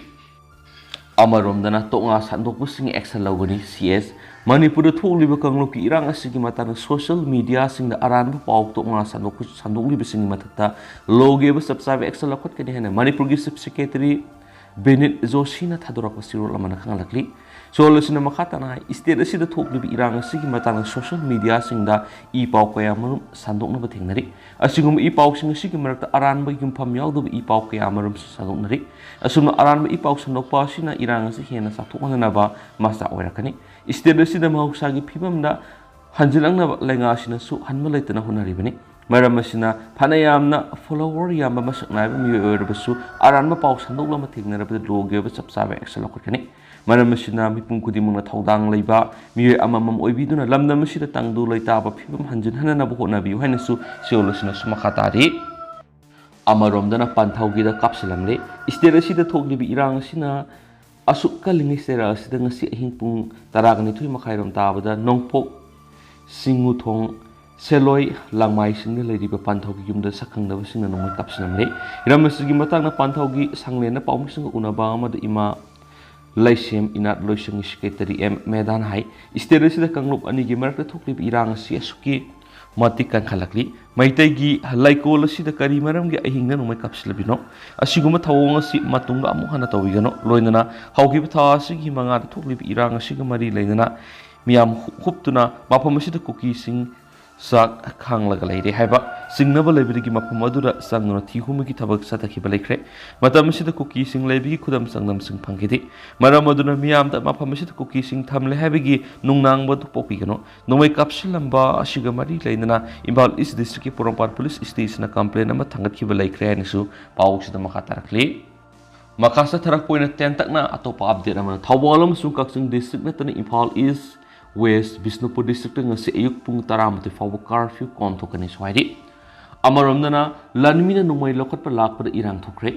ꯑꯃꯔꯣꯝꯗꯅ ꯇꯣꯛꯉꯥ ꯁꯟꯗꯣꯛꯄꯁꯤꯡ action ꯂꯧꯒꯅꯤ, CS ꯃꯅꯤꯄꯨꯔꯗ ꯊꯣꯛꯂꯤꯕ ꯀꯥꯡꯂꯨꯞꯀꯤ ꯏꯔꯥꯡ ꯑꯁꯤꯒꯤ ꯃꯇꯥꯡꯗ social mediaꯁꯤꯡꯗ ꯑꯔꯥꯟꯕ ꯄꯥꯎ ꯇꯣꯛꯅ ꯁꯟꯗꯣꯛ-, ꯁꯟꯗꯣꯛꯂꯤꯕꯁꯤꯡꯒꯤ ꯃꯊꯛꯇ ꯂꯣꯒꯤ ꯑꯣꯏꯕ ꯆꯞ ꯆꯥꯕ action ꯂꯧꯈꯠꯀꯅꯤ ꯍꯥꯏꯅ ꯃꯅꯤꯄꯨꯔꯒꯤ Chief Secretary ꯕꯤꯅꯤꯠ ꯖꯣꯁꯤꯅ ꯊꯥꯗꯣꯔꯛꯄ ꯆꯦꯔꯣꯜ ꯑꯃꯅ ꯈꯪꯍꯜꯂꯛꯂꯤ꯫ ꯆꯦꯔꯣꯜ ꯑꯁꯤꯅ ꯃꯈꯥ ꯇꯥꯅ ꯍꯥꯏ, state ꯑꯁꯤꯗ ꯊꯣꯛꯂꯤꯕ ꯏꯔꯥꯡ ꯑꯁꯤꯒꯤ ꯃꯇꯥꯡꯗ social mediaꯁꯤꯡꯗ ꯏ ꯄꯥꯎ ꯀꯌꯥ ꯃꯔꯨꯝ ꯁꯟꯗꯣꯛꯅꯕ ꯊꯦꯡꯅꯔꯤ꯫ ꯑꯁꯤꯒꯨꯝꯕ ꯏ ꯄꯥꯎꯁꯤꯡ ꯑꯁꯤꯒꯤ ꯃꯔꯛꯇ ꯑꯔꯥꯟꯕ ꯌꯨꯝꯐꯝ ꯌꯥꯎꯗꯕ ꯏ ꯄꯥꯎ ꯀꯌꯥ ꯃꯔꯨꯝꯁꯨ ꯁꯟꯗꯣꯛꯅꯔꯤ꯫ ꯑꯁꯨꯝꯅ ꯑꯔꯥꯟꯕ ꯏ ꯄꯥꯎ ꯁꯟꯗꯣꯛꯄ ꯑꯁꯤꯅ ꯏꯔꯥꯡ ꯑꯁꯤ ꯍꯦꯟꯅ ꯆꯥꯎꯊꯣꯛꯍꯟꯅꯕ ꯃꯆꯥꯛ ꯑꯣꯏꯔꯛꯀꯅꯤ꯫ State ꯑꯁꯤꯗ ꯃꯍꯧꯁꯥꯒꯤ ꯐꯤꯕꯝꯗ ꯍꯟꯖꯤꯜꯂꯛꯅꯕ ꯂꯩꯉꯥꯛ ꯑꯁꯤꯅꯁꯨ ꯍꯟꯕ ꯂꯩꯇꯅ ꯍꯣꯠꯅꯔꯤꯕꯅꯤ꯫ ꯃꯔꯝ ꯑꯁꯤꯅ ꯐꯅ ꯌꯥꯝꯅ follower ꯌꯥꯝꯕ ꯃꯁꯛ ꯅꯥꯏꯕ ꯃꯤꯑꯣꯏ ꯑꯣꯏꯔꯕꯁꯨ ꯑꯔꯥꯟꯕ ꯄꯥꯎ ꯁꯟꯗꯣꯛꯂꯝꯕ ꯊꯦꯡꯅꯔꯕꯗ ꯂꯣꯒꯤ ꯑꯣꯏꯕ ꯆꯞ ꯆꯥꯕ action ꯂꯧꯈꯠꯀꯅꯤ꯫ ꯃꯔꯝ ꯑꯁꯤꯅ ꯃꯤꯄꯨꯝ ꯈꯨꯗꯤꯡꯃꯛꯅ ꯊꯧꯗꯥꯡ ꯂꯩꯕ ꯃꯤꯑꯣꯏ ꯑꯃꯃꯝ ꯑꯣꯏꯕꯤꯗꯨꯅ ꯂꯝꯗꯝ ꯑꯁꯤꯗ ꯇꯪꯗꯨ ꯂꯩꯇꯥꯕ ꯐꯤꯕꯝ ꯍꯟꯖꯤꯟꯍꯟꯅꯅꯕ ꯍꯣꯠꯅꯕꯤꯌꯨ ꯍꯥꯏꯅꯁꯨ ꯆꯦꯔꯣꯜ ꯑꯁꯤꯅꯁꯨ ꯃꯈꯥ ꯇꯥꯔꯤ꯫ ꯑꯃꯔꯣꯝꯗꯅ ꯄꯟꯊꯧꯒꯤꯗ ꯀꯥꯞꯁꯤꯜꯂꯝꯂꯦ꯫ State ꯑꯁꯤꯗ ꯊꯣꯛꯂꯤꯕ ꯏꯔꯥꯡ ꯑꯁꯤꯅ ꯑꯁꯨꯛ ꯀꯜꯂꯤꯉꯩ ꯆꯩꯔꯥꯛ ꯑꯁꯤꯗ ꯉꯁꯤ ꯑꯍꯤꯡ ꯄꯨꯡ ꯇꯔꯥꯒ ꯅꯤꯊꯣꯏ ꯃꯈꯥꯏꯔꯣꯝ ꯇꯥꯕꯗ ꯅꯣꯡꯄꯣꯛ, ꯁꯤꯡꯉꯨꯊꯣꯡ, ꯁꯦꯂꯣꯏ, ꯂꯥꯡꯃꯥꯏꯁꯤꯡꯗ ꯂꯩꯔꯤꯕ ꯄꯟꯊꯧꯒꯤ ꯌꯨꯝꯗ ꯁꯛꯈꯪꯗꯕꯁꯤꯡꯅ ꯅꯣꯡꯃꯩ ꯀꯥꯞꯁꯤꯜꯂꯝꯂꯦ꯫ ꯍꯤꯔꯝ ꯑꯁꯤꯒꯤ ꯃꯇꯥꯡꯗ ꯄꯟꯊꯧꯒꯤ ꯁꯪꯂꯦꯟꯗ ꯄꯥꯎꯃꯤꯁꯤꯡꯒ ꯎꯅꯕ ꯑꯃꯗ ꯏꯃꯥ ꯂꯩꯁꯦꯝ ꯏꯅꯥꯠ ꯂꯣꯏꯁꯪꯒꯤ Secretary ꯑꯦꯝ ꯃꯦꯗꯥꯟ ꯍꯥꯏ, state ꯑꯁꯤꯗ ꯀꯥꯡꯂꯨꯞ ꯑꯅꯤꯒꯤ ꯃꯔꯛꯇ ꯊꯣꯛꯂꯤꯕ ꯏꯔꯥꯡ ꯑꯁꯤ ꯑꯁꯨꯛꯀꯤ ꯃꯇꯤꯛ ꯀꯟꯈꯠꯂꯛꯂꯤ꯫ ꯃꯩꯇꯩꯒꯤ ꯂꯩꯀꯣꯜ ꯑꯁꯤꯗ ꯀꯔꯤ ꯃꯔꯝꯒꯤ ꯑꯍꯤꯡꯗ ꯅꯣꯡꯃꯩ ꯀꯥꯞꯁꯤꯜꯂꯕꯤꯅꯣ? ꯑꯁꯤꯒꯨꯝꯕ ꯊꯧꯑꯣꯡ ꯑꯁꯤ ꯃꯇꯨꯡꯗ ꯑꯃꯨꯛ ꯍꯟꯅ ꯇꯧꯕꯤꯒꯅꯨ꯫ ꯂꯣꯏꯅꯅ ꯍꯧꯈꯤꯕ ꯊꯥ ꯑꯁꯤꯒꯤ ꯃꯉꯥꯗ ꯊꯣꯛꯂꯤꯕ ꯏꯔꯥꯡ ꯑꯁꯤꯒ ꯃꯔꯤ ꯂꯩꯅꯅ ꯃꯤꯌꯥꯝ ꯍꯨꯞ-, ꯍꯨꯞꯇꯨꯅ ꯃꯐꯝ ꯑꯁꯤꯗ ꯀꯨꯀꯤꯁꯤꯡ ꯆꯥꯛ ꯈꯥꯡꯂꯒ ꯂꯩꯔꯦ ꯍꯥꯏꯕ ꯆꯤꯡꯅꯕ ꯂꯩꯕꯗꯒꯤ ꯃꯐꯝ ꯑꯗꯨꯗ ꯆꯪꯗꯨꯅ ꯊꯤ ꯍꯨꯝꯕꯒꯤ ꯊꯕꯛ ꯆꯠꯊꯈꯤꯕ ꯂꯩꯈ꯭ꯔꯦ꯫ ꯃꯇꯝ ꯑꯁꯤꯗ ꯀꯨꯀꯤꯁꯤꯡ ꯂꯩꯕꯒꯤ ꯈꯨꯗꯝ ꯆꯥꯡꯗꯝꯁꯤꯡ ꯐꯪꯈꯤꯗꯦ꯫ ꯃꯔꯝ ꯑꯗꯨꯅ ꯃꯤꯌꯥꯝꯗ ꯃꯐꯝ ꯑꯁꯤꯗ ꯀꯨꯀꯤꯁꯤꯡ ꯊꯝꯂꯦ ꯍꯥꯏꯕꯒꯤ ꯅꯨꯡꯅꯥꯡꯕ ꯑꯗꯨ ꯄꯣꯛꯄꯤꯒꯅꯨ꯫ ꯅꯣꯡꯃꯩ ꯀꯥꯞꯁꯤꯜꯂꯝꯕ ꯑꯁꯤꯒ ꯃꯔꯤ ꯂꯩꯅꯅ ꯏꯝꯐꯥꯜ East Districtꯀꯤ ꯄꯣꯔꯣꯝꯄꯥꯠ Police Stationꯗ complaint ꯑꯃ ꯊꯥꯡꯒꯠꯈꯤꯕ ꯂꯩꯈ꯭ꯔꯦ ꯍꯥꯏꯅꯁꯨ ꯄꯥꯎꯁꯤꯗ ꯃꯈꯥ ꯇꯥꯔꯛꯂꯤ꯫ ꯃꯈꯥ ꯆꯠꯊꯔꯛꯄ ꯑꯣꯏꯅ ꯇꯦꯟꯇꯛꯅ ꯑꯇꯣꯞꯄ update ꯑꯃꯅ, ꯊꯧꯕꯥꯜ ꯑꯃꯁꯨꯡ ꯀꯛꯆꯤꯡ district ꯅꯠꯇꯅ ꯏꯝꯐꯥꯜ East, West, ꯕꯤꯁꯅꯨꯄꯨꯔ districtꯇ ꯉꯁꯤ ꯑꯌꯨꯛ ꯄꯨꯡ ꯇꯔꯥꯃꯥꯊꯣꯏ ꯐꯥꯎꯕ curfew ꯀꯣꯟꯊꯣꯛꯀꯅꯤꯁꯨ ꯍꯥꯏꯔꯤ꯫ ꯑꯃꯔꯣꯝꯗꯅ ꯂꯥꯟꯃꯤꯅ ꯅꯣꯡꯃꯩ ꯂꯧꯈꯠꯄ ꯂꯥꯛꯄꯗ ꯏꯔꯥꯡ ꯊꯣꯛꯈ꯭ꯔꯦ꯫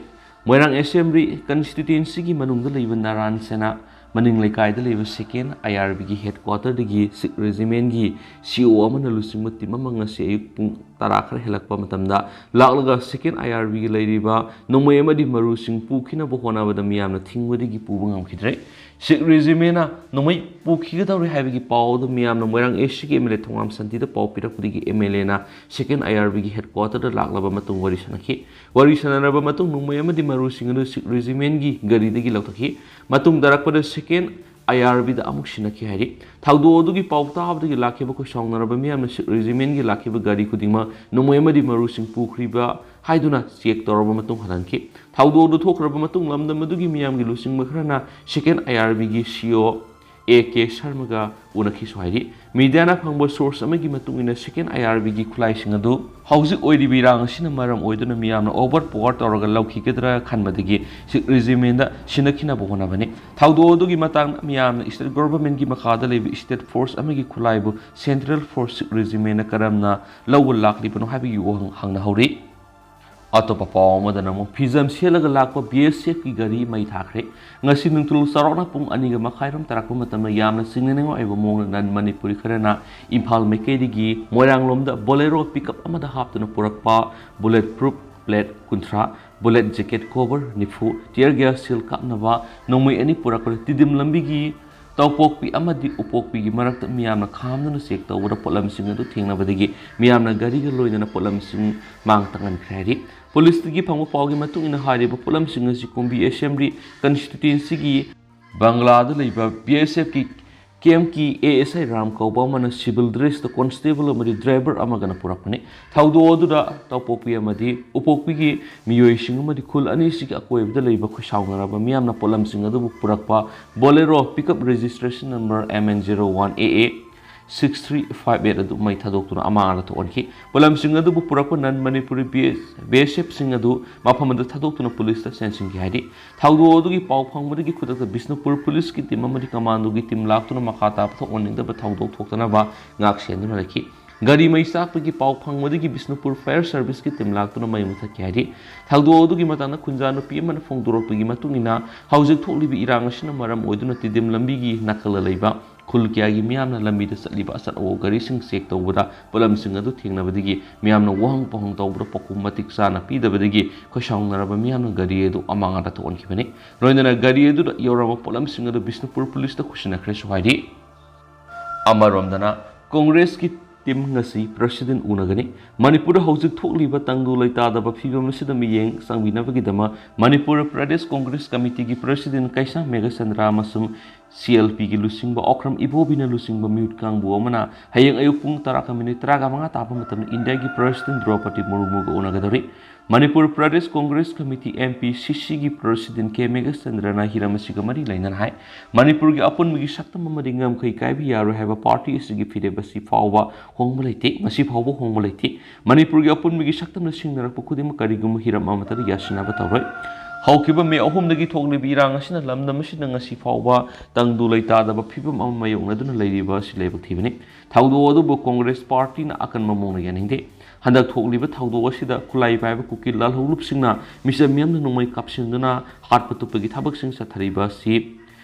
ꯃꯣꯏꯔꯥꯡ Assembly constituencyꯒꯤ ꯃꯅꯨꯡꯗ ꯂꯩꯕ ꯅꯥꯔꯥꯟ ꯁꯦꯅꯥ ꯃꯅꯤꯡ ꯂꯩꯀꯥꯏꯗ ꯂꯩꯕ Second IRBꯒꯤ headquarterꯗꯒꯤ Sikh Regimentꯒꯤ CO ꯑꯃꯅ ꯂꯨꯆꯤꯡꯕ team ꯑꯃ ꯉꯁꯤ ꯑꯌꯨꯛ ꯄꯨꯡ ꯇꯔꯥ ꯈꯔ ꯍꯦꯜꯂꯛꯄ ꯃꯇꯝꯗ ꯂꯥꯛꯂꯒ Second IRBꯒꯤ ꯂꯩꯔꯤꯕ ꯅꯣꯡꯃꯩ ꯑꯃꯗꯤ ꯃꯔꯨꯁꯤꯡ ꯄꯨꯈꯤꯅꯕ ꯍꯣꯠꯅꯕꯗ ꯃꯤꯌꯥꯝꯅ ꯊꯤꯡꯕꯗꯒꯤ ꯄꯨꯕ ꯉꯝꯈꯤꯗ꯭ꯔꯦ꯫ ꯁꯤꯈ ꯔꯦꯖꯤꯃꯦꯟꯅ ꯅꯣꯡꯃꯩ ꯄꯨꯈꯤꯒꯗꯧꯔꯦ ꯍꯥꯏꯕꯒꯤ ꯄꯥꯎ ꯑꯗꯨ ꯃꯤꯌꯥꯝꯅ ꯃꯣꯏꯔꯥꯡ ꯑꯦꯁ ꯁꯤꯒꯤ ꯑꯦꯝ ꯑꯦꯜ ꯑꯦ ꯊꯣꯉꯥꯝ ꯁꯥꯟꯇꯤꯗ ꯄꯥꯎ ꯄꯤꯔꯛꯄꯗꯒꯤ ꯑꯦꯝ ꯑꯦꯜ ꯑꯦꯅ ꯁꯦꯀꯦꯟ ꯑꯥꯏ ꯑꯥꯔ ꯕꯤꯒꯤ ꯍꯦꯗꯀ꯭ꯋꯥꯇꯔꯗ ꯂꯥꯛꯂꯕ ꯃꯇꯨꯡ ꯋꯥꯔꯤ ꯁꯥꯟꯅꯈꯤ꯫ ꯋꯥꯔꯤ ꯁꯥꯟꯅꯔꯕ ꯃꯇꯨꯡ ꯅꯣꯡꯃꯩ ꯑꯃꯗꯤ ꯃꯔꯨꯁꯤꯡ ꯑꯗꯨ ꯁꯤꯈ ꯔꯦꯖꯤꯃꯦꯟꯒꯤ ꯒꯥꯔꯤꯗꯒꯤ ꯂꯧꯊꯣꯛꯈꯤ꯫ ꯃꯇꯨꯡ ꯇꯥꯔꯛꯄꯗ ꯁꯦꯀꯦꯟ ꯑꯥꯏ ꯑꯥꯔ ꯕꯤꯗ ꯑꯃꯨꯛ ꯁꯤꯟꯅꯈꯤ ꯍꯥꯏꯔꯤ꯫ ꯊꯧꯗꯣꯛ ꯑꯗꯨꯒꯤ ꯄꯥꯎ ꯇꯥꯕꯗꯒꯤ ꯂꯥꯛꯈꯤꯕ ꯈꯣꯏꯁꯥꯎꯅꯔꯕ ꯃꯤꯌꯥꯝꯅ ꯁꯤꯈ ꯔꯦꯖꯤꯃꯦꯟꯒꯤ ꯂꯥꯛꯈꯤꯕ ꯒꯥꯔꯤ ꯈꯨꯗꯤꯡꯃꯛ ꯅꯣꯡꯃꯩ ꯑꯃꯗꯤ ꯃꯔꯨꯁꯤꯡ ꯄꯨꯈ꯭ꯔꯤꯕ ꯍꯥꯏꯗꯨꯅ ꯆꯦꯛ ꯇꯧꯔꯕ ꯃꯇꯨꯡ ꯍꯜꯍꯟꯈꯤ꯫ ꯊꯧꯗꯣꯛ ꯑꯗꯨ ꯊꯣꯛꯈ꯭ꯔꯕ ꯃꯇꯨꯡ ꯂꯝꯗꯝ ꯑꯗꯨꯒꯤ ꯃꯤꯌꯥꯝꯒꯤ ꯂꯨꯆꯤꯡꯕ ꯈꯔꯅ ꯁꯦꯀꯦꯟ ꯑꯥꯏ ꯑꯥꯔ ꯕꯤꯒꯤ ꯁꯤ ꯏ ꯑꯣ ꯑꯦ ꯀꯦ ꯁꯔꯃꯒ ꯎꯅꯈꯤꯁꯨ ꯍꯥꯏꯔꯤ꯫ ꯃꯤꯗꯤꯌꯥꯅ ꯐꯪꯕ ꯁꯣꯔꯁ ꯑꯃꯒꯤ ꯃꯇꯨꯡ ꯏꯟꯅ ꯁꯦꯀꯦꯟ ꯑꯥꯏ ꯑꯥꯔ ꯕꯤꯒꯤ ꯈꯨꯠꯂꯥꯏꯁꯤꯡ ꯑꯗꯨ ꯍꯧꯖꯤꯛ ꯑꯣꯏꯔꯤꯕ ꯏꯔꯥꯡ ꯑꯁꯤꯅ ꯃꯔꯝ ꯑꯣꯏꯗꯨꯅ ꯃꯤꯌꯥꯝꯅ ꯑꯣꯚꯔ ꯄꯥꯋꯔ ꯇꯧꯔꯒ ꯂꯧꯈꯤꯒꯗ꯭ꯔꯥ ꯈꯟꯕꯗꯒꯤ ꯁꯤꯈ ꯔꯦꯖꯤꯃꯦꯟꯗ ꯁꯤꯟꯅꯈꯤꯅꯕ ꯍꯣꯠꯅꯕꯅꯤ꯫ ꯊꯧꯗꯣꯛ ꯑꯗꯨꯒꯤ ꯃꯇꯥꯡꯗ ꯃꯤꯌꯥꯝꯅ ꯁ꯭ꯇꯦꯠ ꯒꯣꯚꯔꯟꯃꯦꯟꯠꯀꯤ ꯃꯈꯥꯗ ꯂꯩꯕ ꯁ꯭ꯇꯦꯠ ꯐꯣꯔꯁ ꯑꯃꯒꯤ ꯈꯨꯠꯂꯥꯏꯕꯨ ꯁꯦꯟꯇ꯭ꯔꯦꯜ ꯐꯣꯔꯁ ꯁꯤꯈ ꯔꯦꯖꯤꯃꯦꯟꯅ ꯀꯔꯝꯅ ꯂꯧꯕ ꯂꯥꯛꯂꯤꯕꯅꯣ ꯍꯥꯏꯕꯒꯤ ꯋꯥꯍꯪ ꯍꯪꯅꯍꯧꯔꯤ꯫ ꯑꯇꯣꯞꯄ ꯄꯥꯎ ꯑꯃꯗꯅ ꯑꯃꯨꯛ ꯐꯤꯖꯝ ꯁꯦꯠꯂꯒ ꯂꯥꯛꯄ ꯕꯤ ꯑꯦꯁ ꯑꯦꯐꯀꯤ ꯒꯥꯔꯤ ꯃꯩ ꯊꯥꯈ꯭ꯔꯦ꯫ ꯉꯁꯤ ꯅꯨꯡꯊꯤꯜ ꯆꯥꯎꯔꯥꯛꯅ ꯄꯨꯡ ꯑꯅꯤꯒ ꯃꯈꯥꯏꯔꯣꯝ ꯇꯥꯔꯛꯄ ꯃꯇꯝꯗ ꯌꯥꯝꯅ ꯆꯤꯡꯅꯅꯤꯡꯉꯥꯏ ꯑꯣꯏꯕ ꯃꯑꯣꯡꯗ ꯅꯟ ꯃꯅꯤꯄꯨꯔꯤ ꯈꯔꯅ ꯏꯝꯐꯥꯜ ꯃꯥꯏꯀꯩꯗꯒꯤ ꯃꯣꯏꯔꯥꯡꯂꯣꯝꯗ ꯕꯣꯂꯦꯔꯣ ꯄꯤꯛꯑꯞ ꯑꯃꯗ ꯍꯥꯞꯇꯨꯅ ꯄꯨꯔꯛꯄ ꯕꯨꯂꯦꯠ ꯄ꯭ꯔꯨꯞ ꯄ꯭ꯂꯦꯠ ꯀꯨꯟꯊ꯭ꯔꯥ, ꯕꯨꯂꯦꯠ ꯖꯦꯀꯦꯠ ꯀꯣꯚꯔ ꯅꯤꯐꯨ, ꯇꯤꯌꯔ ꯒ꯭ꯌꯥꯁ ꯁꯤꯜ ꯀꯥꯞꯅꯕ ꯅꯣꯡꯃꯩ ꯑꯅꯤ ꯄꯨꯔꯛꯄꯗ ꯇꯤꯗꯤꯝ ꯂꯝꯕꯤꯒꯤ ꯇꯧꯄꯣꯛꯄꯤ ꯑꯃꯗꯤ ꯎꯄꯣꯛꯄꯤꯒꯤ ꯃꯔꯛꯇ ꯃꯤꯌꯥꯝꯅ ꯈꯥꯝꯗꯨꯅ ꯆꯦꯛ ꯇꯧꯕꯗ ꯄꯣꯠꯂꯝꯁꯤꯡ ꯑꯗꯨ ꯊꯦꯡꯅꯕꯗꯒꯤ ꯃꯤꯌꯥꯝꯅ ꯒꯥꯔꯤꯒ ꯂꯣꯏꯅꯅ ꯄꯣꯠꯂꯝꯁꯤꯡ ꯃꯥꯡ ꯇꯥꯛꯍꯟꯈ꯭ꯔꯦ ꯍꯥꯏꯔꯤ꯫ ꯄꯨꯂꯤꯁꯇꯒꯤ ꯐꯪꯕ ꯄꯥꯎꯒꯤ ꯃꯇꯨꯡ ꯏꯟꯅ ꯍꯥꯏꯔꯤꯕ ꯄꯣꯠꯂꯝꯁꯤꯡ ꯑꯁꯤ ꯀꯨꯝꯕꯤ ꯑꯦꯁꯦꯝꯕ꯭ꯂꯤ ꯀꯟꯁꯇꯤꯇ꯭ꯌꯨꯟꯁꯤꯒꯤ ꯕꯪꯒ꯭ꯂꯥꯗ ꯂꯩꯕ ꯕꯤ ꯑꯦꯁ ꯑꯦꯐꯀꯤ ꯀꯦꯝꯞꯀꯤ ꯑꯦ ꯑꯦꯁ ꯑꯥꯏ ꯔꯥꯝ ꯀꯧꯕ ꯑꯃꯅ ꯁꯤꯚꯤꯜ ꯗ꯭ꯔꯦꯁꯇ ꯀꯣꯟꯁꯇꯦꯕꯜ ꯑꯃꯗꯤ ꯗ꯭ꯔꯥꯏꯚꯔ ꯑꯃꯒꯅ ꯄꯨꯔꯛꯄꯅꯤ꯫ ꯊꯧꯗꯣꯛ ꯑꯗꯨꯗ ꯇꯧꯄꯣꯛꯄꯤ ꯑꯃꯗꯤ ꯎꯄꯣꯛꯄꯤꯒꯤ ꯃꯤꯑꯣꯏꯁꯤꯡ ꯑꯃꯗꯤ ꯈꯨꯜ ꯑꯅꯤꯁꯤꯒꯤ ꯑꯀꯣꯏꯕꯗ ꯂꯩꯕ ꯈꯣꯏꯁꯥꯎꯅꯔꯕ ꯃꯤꯌꯥꯝꯅ ꯄꯣꯠꯂꯝꯁꯤꯡ ꯑꯗꯨꯕꯨ ꯄꯨꯔꯛꯄ Bolero pickup registration number M N zero one A A six three five eight ꯑꯗꯨ ꯃꯩ ꯊꯥꯗꯣꯛꯇꯨꯅ ꯑꯃꯥꯡ ꯑꯇꯥ ꯊꯣꯛꯍꯟꯈꯤ꯫ ꯄꯣꯠꯂꯝꯁꯤꯡ ꯑꯗꯨꯕꯨ ꯄꯨꯔꯛꯄ ꯅꯟ ꯃꯅꯤꯄꯨꯔꯤ ꯕꯤ ꯑꯦꯁ ꯑꯦꯐꯁꯤꯡ ꯑꯗꯨ ꯃꯐꯝ ꯑꯗꯨꯗ ꯊꯥꯗꯣꯛꯇꯨꯅ ꯄꯨꯂꯤꯁꯇ ꯆꯦꯟꯁꯤꯟꯈꯤ ꯍꯥꯏꯔꯤ꯫ ꯊꯧꯗꯣꯛ ꯑꯗꯨꯒꯤ ꯄꯥꯎ ꯐꯪꯕꯗꯒꯤ ꯈꯨꯗꯛꯇ ꯕꯤꯁꯅꯨꯄꯨꯔ ꯄꯨꯂꯤꯁꯀꯤ ꯇꯤꯝ ꯑꯃꯗꯤ ꯀꯃꯥꯟꯗꯣꯒꯤ ꯇꯤꯝ ꯂꯥꯛꯇꯨꯅ ꯃꯈꯥ ꯇꯥꯕ ꯊꯣꯛꯍꯟꯅꯤꯡꯗꯕ ꯊꯧꯗꯣꯛ ꯊꯣꯛꯇꯅꯕ ꯉꯥꯛ ꯁꯦꯟꯗꯨꯅ ꯂꯩꯈꯤ꯫ ꯒꯥꯔꯤ ꯃꯩ ꯆꯥꯛꯄꯒꯤ ꯄꯥꯎ ꯐꯪꯕꯗꯒꯤ ꯕꯤꯁꯅꯨꯄꯨꯔ ꯐꯥꯌꯔ ꯁꯔꯚꯤꯁꯀꯤ ꯇꯤꯝ ꯂꯥꯛꯇꯨꯅ ꯃꯩ ꯃꯨꯊꯠꯈꯤ ꯍꯥꯏꯔꯤ꯫ ꯊꯧꯗꯣꯛ ꯑꯗꯨꯒꯤ ꯃꯇꯥꯡꯗ ꯈꯨꯟꯖꯥ ꯅꯨꯄꯤ ꯑꯃꯅ ꯐꯣꯡꯗꯣꯔꯛꯄꯒꯤ ꯃꯇꯨꯡ ꯏꯟꯅ ꯍꯧꯖꯤꯛ ꯊꯣꯛꯂꯤꯕ ꯏꯔꯥꯡ ꯑꯁꯤꯅ ꯃꯔꯝ ꯑꯣꯏꯗꯨꯅ ꯇꯤꯗꯤꯝ ꯂꯝꯕꯤꯒꯤ ꯅꯥꯀꯜꯗ ꯂꯩꯕ ꯈꯨꯜ ꯀꯌꯥꯒꯤ ꯃꯤꯌꯥꯝꯅ ꯂꯝꯕꯤꯗ ꯆꯠꯂꯤꯕ ꯑꯆꯠ ꯑꯋꯣꯛ ꯒꯥꯔꯤꯁꯤꯡ ꯆꯦꯛ ꯇꯧꯕꯗ ꯄꯣꯠꯂꯝꯁꯤꯡ ꯑꯗꯨ ꯊꯦꯡꯅꯕꯗꯒꯤ ꯃꯤꯌꯥꯝꯅ ꯋꯥꯍꯪ ꯄꯥꯎꯍꯪ ꯇꯧꯕꯗ ꯄꯥꯎꯈꯨꯝ ꯃꯇꯤꯛ ꯆꯥꯅ ꯄꯤꯗꯕꯗꯒꯤ ꯈꯣꯏꯁꯥꯎꯅꯔꯕ ꯃꯤꯌꯥꯝꯅ ꯒꯥꯔꯤ ꯑꯗꯨ ꯑꯃꯥꯡ ꯑꯇꯥ ꯊꯣꯛꯍꯟꯈꯤꯕꯅꯤ꯫ ꯂꯣꯏꯅꯅ ꯒꯥꯔꯤ ꯑꯗꯨꯗ ꯌꯧꯔꯝꯕ ꯄꯣꯠꯂꯝꯁꯤꯡ ꯑꯗꯨ ꯕꯤꯁꯅꯨꯄꯨꯔ ꯄꯨꯂꯤꯁꯇ ꯈꯨꯠꯁꯤꯟꯅꯈ꯭ꯔꯦꯁꯨ ꯍꯥꯏꯔꯤ꯫ ꯑꯃꯔꯣꯝꯗꯅ ꯀꯣꯡꯒ꯭ꯔꯦꯁꯀꯤ ꯇꯤꯝ ꯉꯁꯤ ꯄ꯭ꯔꯁꯤꯗꯦꯟ ꯎꯅꯒꯅꯤ꯫ ꯃꯅꯤꯄꯨꯔꯗ ꯍꯧꯖꯤꯛ ꯊꯣꯛꯂꯤꯕ ꯇꯪꯗꯨ ꯂꯩꯇꯥꯗꯕ ꯐꯤꯕꯝ ꯑꯁꯤꯗ ꯃꯤꯠꯌꯦꯡ ꯆꯪꯕꯤꯅꯕꯒꯤꯗꯃꯛ ꯃꯅꯤꯄꯨꯔ ꯄ꯭ꯔꯗꯦꯁ ꯀꯣꯡꯒ꯭ꯔꯦꯁ ꯀꯃꯤꯇꯤꯒꯤ ꯄ꯭ꯔꯁꯤꯗꯦꯟ ꯀꯩꯁꯥꯝ ꯃꯦꯘꯆꯟꯗ꯭ꯔ ꯑꯃꯁꯨꯡ ꯁꯤ ꯑꯦꯜ ꯄꯤꯒꯤ ꯂꯨꯆꯤꯡꯕ ꯑꯣꯀ꯭ꯔꯝ ꯏꯕꯣꯕꯤꯅ ꯂꯨꯆꯤꯡꯕ ꯃꯤꯍꯨꯠ ꯀꯥꯡꯕꯨ ꯑꯃꯅ ꯍꯌꯦꯡ ꯑꯌꯨꯛ ꯄꯨꯡ ꯇꯔꯥꯒ ꯃꯤꯅꯤꯠ ꯇꯔꯥꯒ ꯃꯉꯥ ꯇꯥꯕ ꯃꯇꯝꯗ ꯏꯟꯗꯤꯌꯥꯒꯤ ꯄ꯭ꯔꯁꯤꯗꯦꯟ ꯗ꯭ꯔꯧꯄꯗꯤ ꯃꯨꯔꯃꯨꯒ ꯎꯅꯒꯗꯧꯔꯤ꯫ Manipur Pradesh Congress committee, M P C ꯁꯤꯒꯤ ꯄ꯭ꯔꯁꯤꯗꯦꯟ ꯀꯦ ꯃꯦꯘꯆꯟꯗ꯭ꯔꯅ ꯍꯤꯔꯝ ꯑꯁꯤꯒ ꯃꯔꯤ ꯂꯩꯅꯅ ꯍꯥꯏ, ꯃꯅꯤꯄꯨꯔꯒꯤ ꯑꯄꯨꯟꯕꯒꯤ ꯁꯛꯇꯝ ꯑꯃꯗꯤ ꯉꯝꯈꯩ ꯀꯥꯏꯕ ꯌꯥꯔꯣꯏ ꯍꯥꯏꯕ ꯄꯥꯔꯇꯤ ꯑꯁꯤꯒꯤ ꯐꯤꯔꯦꯞ ꯑꯁꯤ ꯐꯥꯎꯕ ꯍꯣꯡꯕ ꯂꯩꯇꯦ, ꯉꯁꯤ ꯐꯥꯎꯕ ꯍꯣꯡꯕ ꯂꯩꯇꯦ꯫ ꯃꯅꯤꯄꯨꯔꯒꯤ ꯑꯄꯨꯟꯕꯒꯤ ꯁꯛꯇꯝꯅ ꯁꯤꯡꯅꯔꯛꯄ ꯈꯨꯗꯤꯡꯃꯛ ꯀꯔꯤꯒꯨꯝꯕ ꯍꯤꯔꯝ ꯑꯃꯠꯇꯗ ꯌꯥꯁꯤꯟꯅꯕ ꯇꯧꯔꯣꯏ꯫ ꯍꯧꯈꯤꯕ ꯃꯦ ꯑꯍꯨꯝꯗꯒꯤ ꯊꯣꯛꯂꯤꯕ ꯏꯔꯥꯡ ꯑꯁꯤꯅ ꯂꯝꯗꯝ ꯑꯁꯤꯗ ꯉꯁꯤ ꯐꯥꯎꯕ ꯇꯪꯗꯨ ꯂꯩꯇꯥꯗꯕ ꯐꯤꯕꯝ ꯑꯃ ꯃꯥꯌꯣꯛꯅꯗꯨꯅ ꯂꯩꯔꯤꯕ ꯑꯁꯤ ꯂꯥꯏꯕꯛ ꯊꯤꯕꯅꯤ꯫ ꯊꯧꯗꯣꯛ ꯑꯗꯨꯕꯨ ꯀꯣꯡꯒ꯭ꯔꯦꯁ ꯄꯥꯔꯇꯤꯅ ꯑꯀꯟꯕ ꯃꯑꯣꯡꯗ ꯌꯥꯅꯤꯡꯗꯦ꯫ ꯍꯟꯗꯛ ꯊꯣꯛꯂꯤꯕ ꯊꯧꯗꯣꯛ ꯑꯁꯤꯗ ꯈꯨꯠꯂꯥꯏ ꯄꯥꯏꯕ ꯀꯨꯀꯤ ꯂꯥꯜꯍꯧꯂꯨꯞꯁꯤꯡꯅ ꯃꯤꯆꯝ ꯃꯤꯌꯥꯝꯅ ꯅꯣꯡꯃꯩ ꯀꯥꯞꯁꯤꯟꯗꯨꯅ ꯍꯥꯠꯄ ꯇꯨꯞꯄꯒꯤ ꯊꯕꯛꯁꯤꯡ ꯆꯠꯊꯔꯤꯕ ꯑꯁꯤ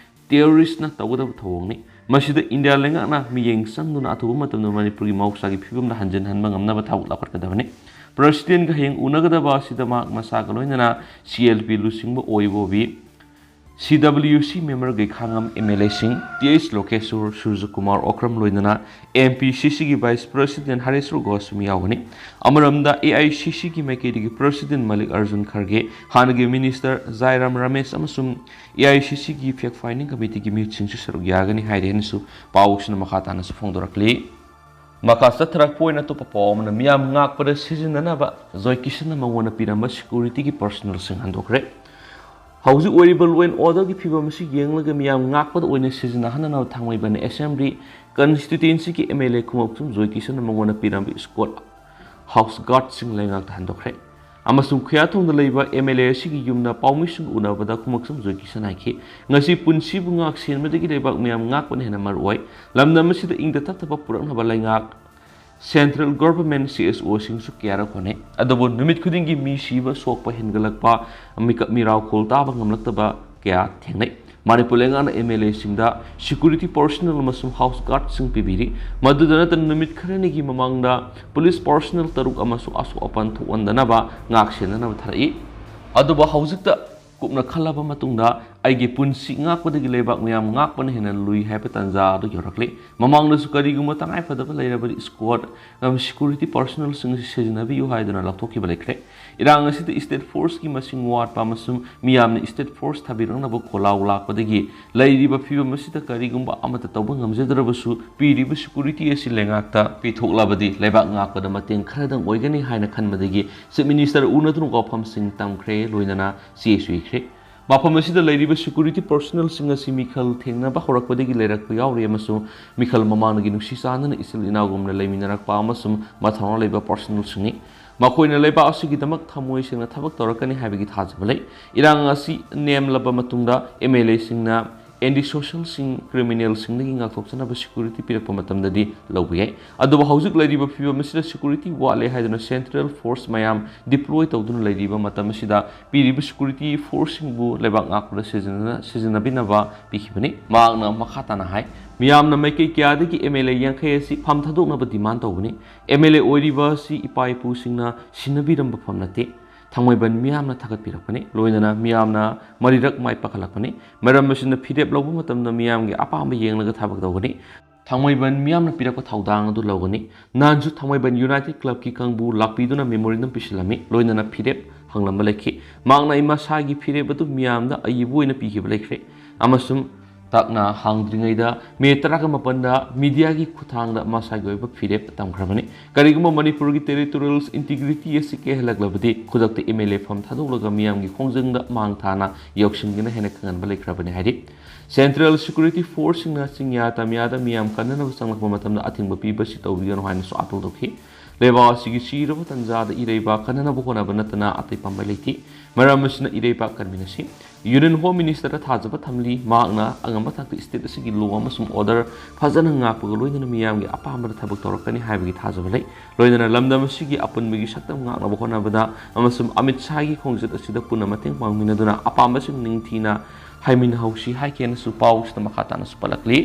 ꯇꯦꯔꯣꯔꯤꯁ꯭ꯠꯅ ꯇꯧꯒꯗꯕ ꯊꯧꯑꯣꯡꯅꯤ꯫ ꯃꯁꯤꯗ ꯏꯟꯗꯤꯌꯥ ꯂꯩꯉꯥꯛꯅ ꯃꯤꯠꯌꯦꯡ ꯆꯪꯗꯨꯅ ꯑꯊꯨꯕ ꯃꯇꯝꯗ ꯃꯅꯤꯄꯨꯔꯒꯤ ꯃꯍꯧꯁꯥꯒꯤ ꯐꯤꯕꯝꯗ ꯍꯟꯖꯤꯟꯍꯟꯕ ꯉꯝꯅꯕ ꯊꯕꯛ ꯂꯧꯈꯠꯀꯗꯕꯅꯤ꯫ ꯄ꯭ꯔꯁꯤꯗꯦꯟꯒ ꯍꯌꯦꯡ ꯎꯅꯒꯗꯕ ꯑꯁꯤꯗ ꯃꯍꯥꯛ ꯃꯁꯥꯒ ꯂꯣꯏꯅꯅ ꯁꯤ ꯑꯦꯜ ꯄꯤ ꯂꯨꯆꯤꯡꯕ ꯑꯣꯏꯕꯣꯕꯤ, C W C member Gaikhangam M L ꯑꯦꯁꯤꯡ, ꯇꯤ ꯑꯩꯆ ꯂꯣꯀꯦꯁꯣꯔ, ꯁꯨꯔꯖꯀꯨꯃꯥꯔ ꯑꯣꯀ꯭ꯔꯝ ꯂꯣꯏꯅꯅ ꯑꯦꯝ ꯄꯤ ꯁꯤ ꯁꯤꯒꯤ ꯚꯥꯏꯁ ꯄ꯭ꯔꯁꯤꯗꯦꯟ ꯍꯔꯦꯁ꯭ꯋꯔ ꯒꯣꯁ꯭ꯋꯥꯃꯤ ꯌꯥꯎꯒꯅꯤ꯫ ꯑꯃꯔꯣꯝꯗ ꯑꯦ ꯑꯥꯏ ꯁꯤ ꯁꯤꯒꯤ ꯃꯥꯏꯀꯩꯗꯒꯤ ꯄ꯭ꯔꯁꯤꯗꯦꯟ ꯃꯜꯂꯤꯛ ꯑꯔꯖꯨꯟ ꯈꯔꯒꯦ, ꯍꯥꯟꯅꯒꯤ ꯃꯤꯅꯤꯁꯇꯔ ꯖꯥꯏꯔꯥꯝ ꯔꯃꯦꯁ ꯑꯃꯁꯨꯡ ꯑꯦ ꯑꯥꯏ ꯁꯤ ꯁꯤꯒꯤ ꯐꯦꯛ ꯐꯥꯏꯟꯗꯤꯡ ꯀꯃꯤꯇꯤꯒꯤ ꯃꯤꯍꯨꯠꯁꯤꯡꯁꯨ ꯁꯔꯨꯛ ꯌꯥꯒꯅꯤ ꯍꯥꯏꯔꯤ ꯍꯥꯏꯅꯁꯨ ꯄꯥꯎꯁꯤꯅ ꯃꯈꯥ ꯇꯥꯅꯁꯨ ꯐꯣꯡꯗꯣꯔꯛꯂꯤ꯫ ꯃꯈꯥ ꯆꯠꯊꯔꯛꯄ ꯑꯣꯏꯅ ꯑꯇꯣꯞꯄ ꯄꯥꯎ ꯑꯃꯅ, ꯃꯤꯌꯥꯝ ꯉꯥꯛꯄꯗ ꯁꯤꯖꯤꯟꯅꯅꯕ ꯖꯣꯏ ꯀꯤꯁꯟꯅ ꯃꯉꯣꯟꯗ ꯄꯤꯔꯝꯕ ꯁꯦꯀ꯭ꯌꯨꯔꯤꯇꯤꯒꯤ ꯄꯔꯁꯅꯦꯜꯁꯤꯡ ꯍꯟꯗꯣꯛꯈ꯭ꯔꯦ꯫ ꯍꯧꯖꯤꯛ ꯑꯣꯏꯔꯤꯕ law and order ꯒꯤ ꯐꯤꯕꯝ ꯑꯁꯤ ꯌꯦꯡꯂꯒ ꯃꯤꯌꯥꯝ ꯉꯥꯛꯄꯗ ꯑꯣꯏꯅ ꯁꯤꯖꯤꯟꯅꯍꯟꯅꯅꯕ ꯊꯥꯡꯃꯩꯕꯟ ꯑꯦꯁꯦꯝꯕ꯭ꯂꯤ ꯀꯟꯁꯇꯤꯇ꯭ꯋꯦꯟꯁꯤꯒꯤ ꯑꯦꯝ ꯑꯦꯜ ꯑꯦ ꯈꯨꯃꯣꯛꯆꯨꯝ ꯖꯣꯏ ꯀꯤꯁꯟꯅ ꯃꯉꯣꯟꯗ ꯄꯤꯔꯝꯕ ꯏꯁꯀꯣꯠ ꯍꯥꯎꯁ ꯒꯥꯔꯗꯁꯤꯡ ꯂꯩꯉꯥꯛꯇ ꯍꯟꯗꯣꯛꯈ꯭ꯔꯦ꯫ ꯑꯃꯁꯨꯡ ꯈꯨꯌꯥꯊꯣꯡꯗ ꯂꯩꯕ ꯑꯦꯝ ꯑꯦꯜ ꯑꯦ ꯑꯁꯤꯒꯤ ꯌꯨꯝꯗ ꯄꯥꯎꯃꯤꯁꯤꯡ ꯎꯅꯕꯗ ꯈꯨꯃꯣꯛꯆꯨꯝ ꯖꯣꯏ ꯀꯤꯁꯟ ꯍꯥꯏꯈꯤ, "ꯉꯁꯤ ꯄꯨꯟꯁꯤꯕꯨ ꯉꯥꯛ ꯁꯦꯟꯕꯗꯒꯤ ꯂꯩꯕꯥꯛ ꯃꯤꯌꯥꯝ ꯉꯥꯛꯄꯅ ꯍꯦꯟꯅ ꯃꯔꯨ ꯑꯣꯏ꯫ ꯂꯝꯗꯝ ꯑꯁꯤꯗ ꯏꯪꯗ ꯇꯞꯊꯕ ꯄꯨꯔꯛꯅꯕ ꯂꯩꯉꯥꯛ, ꯁꯦꯟꯇ꯭ꯔꯦꯜ ꯒꯣꯚꯔꯟꯃꯦꯟꯠ, ꯁꯤ ꯑꯦꯁ ꯑꯣꯁꯤꯡꯁꯨ ꯀꯌꯥꯔꯛ ꯍꯣꯠꯅꯩ꯫ ꯑꯗꯨꯕꯨ ꯅꯨꯃꯤꯠ ꯈꯨꯗꯤꯡꯒꯤ ꯃꯤ ꯁꯤꯕ, ꯁꯣꯛꯄ ꯍꯦꯟꯒꯠꯂꯛꯄ, ꯃꯤꯀꯞ ꯃꯤꯔꯥꯎ ꯈꯣꯜ ꯇꯥꯕ ꯉꯝꯂꯛꯇꯕ ꯀꯌꯥ ꯊꯦꯡꯅꯩ꯫ ꯃꯅꯤꯄꯨꯔ ꯂꯩꯉꯥꯛꯅ M L Aꯁꯤꯡꯗ security personnel ꯑꯃꯁꯨꯡ house guardꯁꯤꯡ ꯄꯤꯕꯤꯔꯤ꯫ ꯃꯗꯨꯗ ꯅꯠꯇꯅ ꯅꯨꯃꯤꯠ ꯈꯔꯅꯤꯒꯤ ꯃꯃꯥꯡꯗ police personnel ꯇꯔꯨꯛ ꯑꯃꯁꯨ ꯑꯁꯣꯛ ꯑꯄꯟ ꯊꯣꯛꯍꯟꯗꯅꯕ ꯉꯥꯛ ꯁꯦꯟꯅꯅꯕ ꯊꯥꯔꯛꯏ꯫ ꯑꯗꯨꯕꯨ ꯍꯧꯖꯤꯛꯇ ꯀꯨꯞꯅ ꯈꯜꯂꯕ ꯃꯇꯨꯡꯗ ꯑꯩꯒꯤ ꯄꯨꯟꯁꯤ ꯉꯥꯛꯄꯗꯒꯤ ꯂꯩꯕꯥꯛ ꯃꯤꯌꯥꯝ ꯉꯥꯛꯄꯅ ꯍꯦꯟꯅ ꯂꯨꯏ ꯍꯥꯏꯕ ꯇꯥꯟꯖꯥ ꯑꯗꯨ ꯌꯧꯔꯛꯂꯤ꯫ ꯃꯃꯥꯡꯗꯁꯨ ꯀꯔꯤꯒꯨꯝꯕ ꯇꯉꯥꯏꯐꯗꯕ ꯂꯩꯔꯕꯗꯤ escort security personnelꯁꯤꯡ ꯑꯁꯤ ꯁꯤꯖꯤꯟꯅꯕꯤꯌꯨ ꯍꯥꯏꯗꯨꯅ ꯂꯧꯊꯣꯛꯈꯤꯕ ꯂꯩꯈ꯭ꯔꯦ꯫ ꯏꯔꯥꯡ ꯑꯁꯤꯗ state forceꯀꯤ ꯃꯁꯤꯡ ꯋꯥꯠꯄ ꯑꯃꯁꯨꯡ ꯃꯤꯌꯥꯝꯅ state force ꯊꯥꯕꯤꯔꯛꯅꯕ ꯈꯣꯜꯂꯥꯎ ꯂꯥꯛꯄꯗꯒꯤ ꯂꯩꯔꯤꯕ ꯐꯤꯕꯝ ꯑꯁꯤꯗ ꯀꯔꯤꯒꯨꯝꯕ ꯑꯃꯠꯇ ꯇꯧꯕ ꯉꯝꯖꯗ꯭ꯔꯕꯁꯨ ꯄꯤꯔꯤꯕ security ꯑꯁꯤ ꯂꯩꯉꯥꯛꯇ ꯄꯤꯊꯣꯛꯂꯕꯗꯤ ꯂꯩꯕꯥꯛ ꯉꯥꯛꯄꯗ ꯃꯇꯦꯡ ꯈꯔꯗꯪ ꯑꯣꯏꯒꯅꯤ ꯍꯥꯏꯅ ꯈꯟꯕꯗꯒꯤ Chief Minister ꯎꯅꯗꯨꯅ ꯋꯥꯐꯝꯁꯤꯡ ꯇꯝꯈ꯭ꯔꯦ, ꯂꯣꯏꯅꯅ ꯆꯦꯁꯨ ꯏꯈ꯭ꯔꯦ꯫ ꯃꯐꯝ ꯑꯁꯤꯗ ꯂꯩꯔꯤꯕ security personnelꯁꯤꯡ ꯑꯁꯤ ꯃꯤꯈꯜ ꯊꯦꯡꯅꯕ ꯍꯧꯔꯛꯄꯗꯒꯤ ꯂꯩꯔꯛꯄ ꯌꯥꯎꯔꯤ ꯑꯃꯁꯨꯡ ꯃꯤꯈꯜ ꯃꯃꯥꯡꯗꯒꯤ ꯅꯨꯡꯁꯤ ꯆꯥꯟꯅꯅ ꯏꯆꯤꯜ ꯏꯅꯥꯎꯒꯨꯝꯅ ꯂꯩꯃꯤꯟꯅꯔꯛꯄ ꯑꯃꯁꯨꯡ ꯃꯊꯧꯅꯥ ꯂꯩꯕ personnelꯁꯤꯡꯅꯤ꯫ ꯃꯈꯣꯏꯅ ꯂꯩꯕꯥꯛ ꯑꯁꯤꯒꯤꯗꯃꯛ ꯊꯃꯣꯏ ꯁꯦꯡꯅ ꯊꯕꯛ ꯇꯧꯔꯛꯀꯅꯤ ꯍꯥꯏꯕꯒꯤ ꯊꯥꯖꯕ ꯂꯩ꯫ ꯏꯔꯥꯡ ꯑꯁꯤ ꯅꯦꯝꯂꯕ ꯃꯇꯨꯡꯗ M L Aꯁꯤꯡꯅ anti socialꯁꯤꯡ, criminalꯁꯤꯡꯗꯒꯤ ꯉꯥꯛꯊꯣꯛꯆꯅꯕ security ꯄꯤꯔꯛꯄ ꯃꯇꯝꯗꯗꯤ ꯂꯧꯕ ꯌꯥꯏ꯫ ꯑꯗꯨꯕꯨ ꯍꯧꯖꯤꯛ ꯂꯩꯔꯤꯕ ꯐꯤꯕꯝ ꯑꯁꯤꯗ security ꯋꯥꯠꯂꯦ ꯍꯥꯏꯗꯨꯅ central force ꯃꯌꯥꯝ deploy ꯇꯧꯗꯨꯅ ꯂꯩꯔꯤꯕ ꯃꯇꯝ ꯑꯁꯤꯗ ꯄꯤꯔꯤꯕ security forceꯁꯤꯡꯕꯨ ꯂꯩꯕꯥꯛ ꯉꯥꯛꯄꯗ ꯁꯤꯖꯤꯟꯅ-, ꯁꯤꯖꯤꯟꯅꯕꯤꯅꯕ ꯄꯤꯈꯤꯕꯅꯤ꯫ ꯃꯍꯥꯛꯅ ꯃꯈꯥ ꯇꯥꯅ ꯍꯥꯏ, ꯃꯤꯌꯥꯝꯅ ꯃꯥꯏꯀꯩ ꯀꯌꯥꯗꯒꯤ M L A ꯌꯥꯡꯈꯩ ꯑꯁꯤ ꯐꯝ ꯊꯥꯗꯣꯛꯅꯕ demand ꯇꯧꯕꯅꯤ꯫ M L A ꯑꯣꯏꯔꯤꯕ ꯑꯁꯤ ꯏꯄꯥ ꯏꯄꯨꯁꯤꯡꯅ ꯁꯤꯟꯅꯕꯤꯔꯝꯕ ꯐꯝ ꯅꯠꯇꯦ꯫ ꯊꯥꯡꯃꯩꯕꯟ ꯃꯤꯌꯥꯝꯅ ꯊꯥꯒꯠꯄꯤꯔꯛꯄꯅꯤ, ꯂꯣꯏꯅꯅ ꯃꯤꯌꯥꯝꯅ ꯃꯔꯤꯔꯛ ꯃꯥꯏ ꯄꯥꯛꯍꯜꯂꯛꯄꯅꯤ꯫ ꯃꯔꯝ ꯑꯁꯤꯅ ꯐꯤꯔꯦꯞ ꯂꯧꯕ ꯃꯇꯝꯗ ꯃꯤꯌꯥꯝꯒꯤ ꯑꯄꯥꯝꯕ ꯌꯦꯡꯂꯒ ꯊꯕꯛ ꯇꯧꯒꯅꯤ꯫ ꯊꯥꯡꯃꯩꯕꯟ ꯃꯤꯌꯥꯝꯅ ꯄꯤꯔꯛꯄ ꯊꯧꯗꯥꯡ ꯑꯗꯨ ꯂꯧꯒꯅꯤ꯫ ꯅꯍꯥꯟꯁꯨ ꯊꯥꯡꯃꯩꯕꯟ United Clubꯀꯤ ꯀꯥꯡꯕꯨ ꯂꯥꯛꯄꯤꯗꯨꯅ memorandum ꯄꯤꯁꯤꯜꯂꯝꯃꯤ, ꯂꯣꯏꯅꯅ ꯐꯤꯔꯦꯞ ꯍꯪꯂꯝꯕ ꯂꯩꯈꯤ꯫ ꯃꯍꯥꯛꯅ ꯃꯁꯥꯒꯤ ꯐꯤꯔꯦꯞ ꯑꯗꯨ ꯃꯤꯌꯥꯝꯗ ꯑꯏꯕ ꯑꯣꯏꯅ ꯄꯤꯈꯤꯕ ꯂꯩꯈ꯭ꯔꯦ ꯑꯃꯁꯨꯡ ꯇꯛꯅ ꯍꯥꯡꯗ꯭ꯔꯤꯉꯩꯗ ꯃꯦ ꯇꯔꯥꯒ ꯃꯥꯄꯟꯗ mediaꯒꯤ ꯈꯨꯠꯊꯥꯡꯗ ꯃꯁꯥꯒꯤ ꯑꯣꯏꯕ ꯐꯤꯔꯦꯞ ꯇꯝꯈ꯭ꯔꯕꯅꯤ꯫ ꯀꯔꯤꯒꯨꯝꯕ ꯃꯅꯤꯄꯨꯔꯒꯤ territorial integrity ꯑꯁꯤ ꯀꯥꯏꯍꯜꯂꯛꯂꯕꯗꯤ ꯈꯨꯗꯛꯇ M L A ꯐꯝ ꯊꯥꯗꯣꯛꯂꯒ ꯃꯤꯌꯥꯝꯒꯤ ꯈꯣꯡꯖꯪꯗ ꯃꯥꯡ ꯊꯥꯅ ꯌꯥꯎꯁꯤꯟꯒꯅꯤ ꯍꯥꯏꯅ ꯈꯪꯍꯟꯕ ꯂꯩꯈ꯭ꯔꯕꯅꯤ ꯍꯥꯏꯔꯤ꯫ Central security forceꯁꯤꯡꯅ ꯆꯤꯡꯌꯥ ꯇꯝꯌꯥꯗ ꯃꯤꯌꯥꯝ ꯀꯟꯅꯅꯕ ꯆꯪꯂꯛꯄ ꯃꯇꯝꯗ ꯑꯊꯤꯡꯕ ꯄꯤꯕꯁꯤ ꯇꯧꯕꯤꯒꯅꯨ ꯍꯥꯏꯅꯁꯨ ꯑꯥꯄꯤꯜ ꯇꯧꯈꯤ꯫ ꯂꯩꯕꯥꯛ ꯑꯁꯤꯒꯤ ꯆꯤꯔꯕ ꯇꯟꯖꯥꯗ ꯏꯔꯩꯕꯥꯛ ꯀꯟꯅꯅꯕ ꯍꯣꯠꯅꯕ ꯅꯠꯇꯅ ꯑꯇꯩ ꯄꯥꯝꯕꯩ ꯂꯩꯇꯦ꯫ ꯃꯔꯝ ꯑꯁꯤꯅ ꯏꯔꯩꯕꯥꯛ ꯀꯟꯃꯤꯟꯅꯁꯤ꯫ Union Home Ministerꯗ ꯊꯥꯖꯕ ꯊꯝꯂꯤ꯫ ꯃꯍꯥꯛꯅ ꯑꯉꯝꯕ ꯊꯥꯛꯇ state ꯑꯁꯤꯒꯤ law ꯑꯃꯁꯨꯡ order ꯐꯖꯅ ꯉꯥꯛꯄꯒ ꯂꯣꯏꯅꯅ ꯃꯤꯌꯥꯝꯒꯤ ꯑꯄꯥꯝꯕꯗ ꯊꯕꯛ ꯇꯧꯔꯛꯀꯅꯤ ꯍꯥꯏꯕꯒꯤ ꯊꯥꯖꯕ ꯂꯩ꯫ ꯂꯣꯏꯅꯅ ꯂꯝꯗꯝ ꯑꯁꯤꯒꯤ ꯑꯄꯨꯟꯕꯒꯤ ꯁꯛꯇꯝ ꯉꯥꯛꯅꯕ ꯍꯣꯠꯅꯕꯗ ꯑꯃꯁꯨꯡ ꯑꯃꯤꯠ ꯁꯥꯍꯒꯤ ꯈꯣꯡꯆꯠ ꯑꯁꯤꯗ ꯄꯨꯟꯅ ꯃꯇꯦꯡ ꯄꯥꯡꯃꯤꯟꯅꯗꯨꯅ ꯑꯄꯥꯝꯕꯁꯤꯡ ꯅꯤꯡꯊꯤꯅ ꯍꯥꯏꯃꯤꯟꯅꯍꯧꯁꯤ ꯍꯥꯏꯈꯤꯅꯁꯨ ꯄꯥꯎꯁꯤꯗ ꯃꯈꯥ ꯇꯥꯅꯁꯨ ꯄꯜꯂꯛꯂꯤ꯫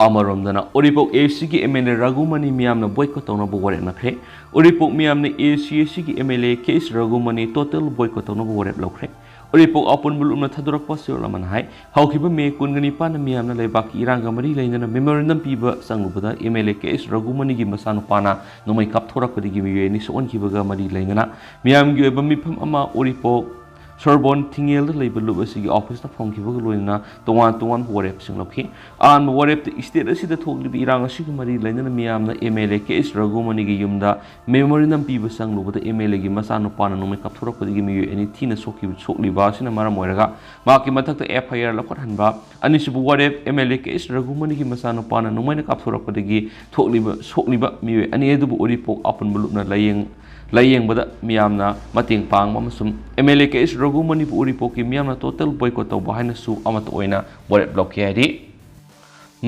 ꯑꯃꯔꯣꯝꯗꯅ ꯎꯔꯤꯄꯣꯛ ꯑꯦ ꯁꯤꯒꯤ ꯑꯦꯝ ꯑꯦꯜ ꯑꯦ ꯔꯘꯨꯃꯅꯤ ꯃꯤꯌꯥꯝꯅ ꯕꯣꯏꯀꯣꯠ ꯇꯧꯅꯕ ꯋꯥꯔꯦꯞꯅꯈ꯭ꯔꯦ꯫ ꯎꯔꯤꯄꯣꯛ ꯃꯤꯌꯥꯝꯅ ꯑꯦ ꯁꯤ ꯑꯦ ꯁꯤꯒꯤ M L A K S Raghumani total boycott ꯇꯧꯅꯕ ꯋꯥꯔꯦꯞ ꯂꯧꯈ꯭ꯔꯦ꯫ ꯎꯔꯤꯄꯣꯛ ꯑꯄꯨꯟꯕ ꯂꯨꯞꯅ ꯊꯥꯗꯣꯔꯛꯄ ꯆꯦꯔꯣꯜ ꯑꯃꯅ ꯍꯥꯏ, ꯍꯧꯈꯤꯕ ꯃꯦ ꯀꯨꯟꯒ ꯅꯤꯄꯥꯟꯗ ꯃꯤꯌꯥꯝꯅ ꯂꯩꯕꯥꯛꯀꯤ ꯏꯔꯥꯡꯒ ꯃꯔꯤ ꯂꯩꯅꯅ ꯃꯦꯃꯣꯔꯦꯟꯗꯝ ꯄꯤꯕ ꯆꯪꯂꯨꯕꯗ ꯑꯦꯝ ꯑꯦꯜ ꯑꯦ ꯀꯦ ꯑꯦꯁ ꯔꯘꯨꯃꯅꯤꯒꯤ ꯃꯆꯥꯅꯨꯄꯥꯅ ꯅꯣꯡꯃꯩ ꯀꯥꯞꯊꯣꯔꯛꯄꯗꯒꯤ ꯃꯤꯑꯣꯏ ꯑꯅꯤ ꯁꯣꯛꯍꯟꯈꯤꯕꯒ ꯃꯔꯤ ꯂꯩꯅꯅ ꯃꯤꯌꯥꯝꯒꯤ ꯑꯣꯏꯕ ꯃꯤꯐꯝ ꯑꯃ ꯎꯔꯤꯄꯣꯛ ꯁꯣꯔꯕꯣꯟ ꯊꯤꯡꯉꯦꯜꯗ ꯂꯩꯕ ꯂꯨꯞ ꯑꯁꯤꯒꯤ ꯑꯣꯐꯤꯁꯇ ꯐꯣꯡꯈꯤꯕꯒ ꯂꯣꯏꯅꯅ ꯇꯣꯉꯥꯟ ꯇꯣꯉꯥꯟꯕ ꯋꯥꯔꯦꯞꯁꯤꯡ ꯂꯧꯈꯤ꯫ ꯑꯍꯥꯟꯕ ꯋꯥꯔꯦꯞꯇ ꯏꯁꯇꯦꯠ ꯑꯁꯤꯗ ꯊꯣꯛꯂꯤꯕ ꯏꯔꯥꯡ ꯑꯁꯤꯒ ꯃꯔꯤ ꯂꯩꯅꯅ ꯃꯤꯌꯥꯝꯅ ꯑꯦꯝ ꯑꯦꯜ ꯑꯦ ꯀꯦ ꯑꯦꯁ ꯔꯘꯨꯃꯅꯤꯒꯤ ꯌꯨꯝꯗ ꯃꯦꯃꯣꯔꯦꯟꯗꯝ ꯄꯤꯕ ꯆꯪꯂꯨꯕꯗ ꯑꯦꯝ ꯑꯦꯜ ꯑꯦꯒꯤ ꯃꯆꯥꯅꯨꯄꯥꯅ ꯅꯣꯡꯃꯩ ꯀꯥꯞꯊꯣꯔꯛꯄꯗꯒꯤ ꯃꯤꯑꯣꯏ ꯑꯅꯤ ꯊꯤꯅ ꯁꯣꯛꯈꯤꯕ, ꯁꯣꯛꯂꯤꯕ ꯑꯁꯤꯅ ꯃꯔꯝ ꯑꯣꯏꯔꯒ ꯃꯍꯥꯛꯀꯤ ꯃꯊꯛꯇ ꯑꯦꯐ ꯑꯥꯏ ꯑꯥꯔ ꯂꯧꯈꯠꯍꯟꯕ꯫ ꯑꯅꯤꯁꯨꯕ ꯋꯥꯔꯦꯞ, ꯑꯦꯝ ꯑꯦꯜ ꯑꯦ ꯀꯦ ꯑꯦꯁ ꯔꯘꯨꯃꯅꯤꯒꯤ ꯃꯆꯥꯅꯨꯄꯥꯅ ꯅꯣꯡꯃꯩꯅ ꯀꯥꯞꯊꯣꯔꯛꯄꯗꯒꯤ ꯊꯣꯛꯂꯤꯕ, ꯁꯣꯛꯂꯤꯕ ꯃꯤꯑꯣꯏ ꯑꯅꯤ ꯑꯗꯨꯕꯨ ꯎꯔꯤꯄꯣꯛ ꯑꯄꯨꯟꯕ ꯂꯨꯞꯅ ꯂꯥꯌꯦꯡ-, ꯂꯥꯌꯦꯡꯕꯗ ꯃꯤꯌꯥꯝꯅ ꯃꯇꯦꯡ ꯄꯥꯡꯕ ꯑꯃꯁꯨꯡ ꯑꯦꯝ ꯑꯦꯜ ꯑꯦ ꯀꯦ ꯑꯦꯁ ꯔꯘꯨꯃꯅꯤꯕꯨ ꯎꯔꯤꯄꯣꯛꯀꯤ ꯃꯤꯌꯥꯝꯅ ꯇꯣꯇꯦꯜ ꯕꯣꯏꯀꯣꯠ ꯇꯧꯕ ꯍꯥꯏꯅꯁꯨ ꯑꯃꯠꯇ ꯑꯣꯏꯅ ꯋꯥꯔꯦꯞ ꯂꯧꯈꯤ ꯍꯥꯏꯔꯤ꯫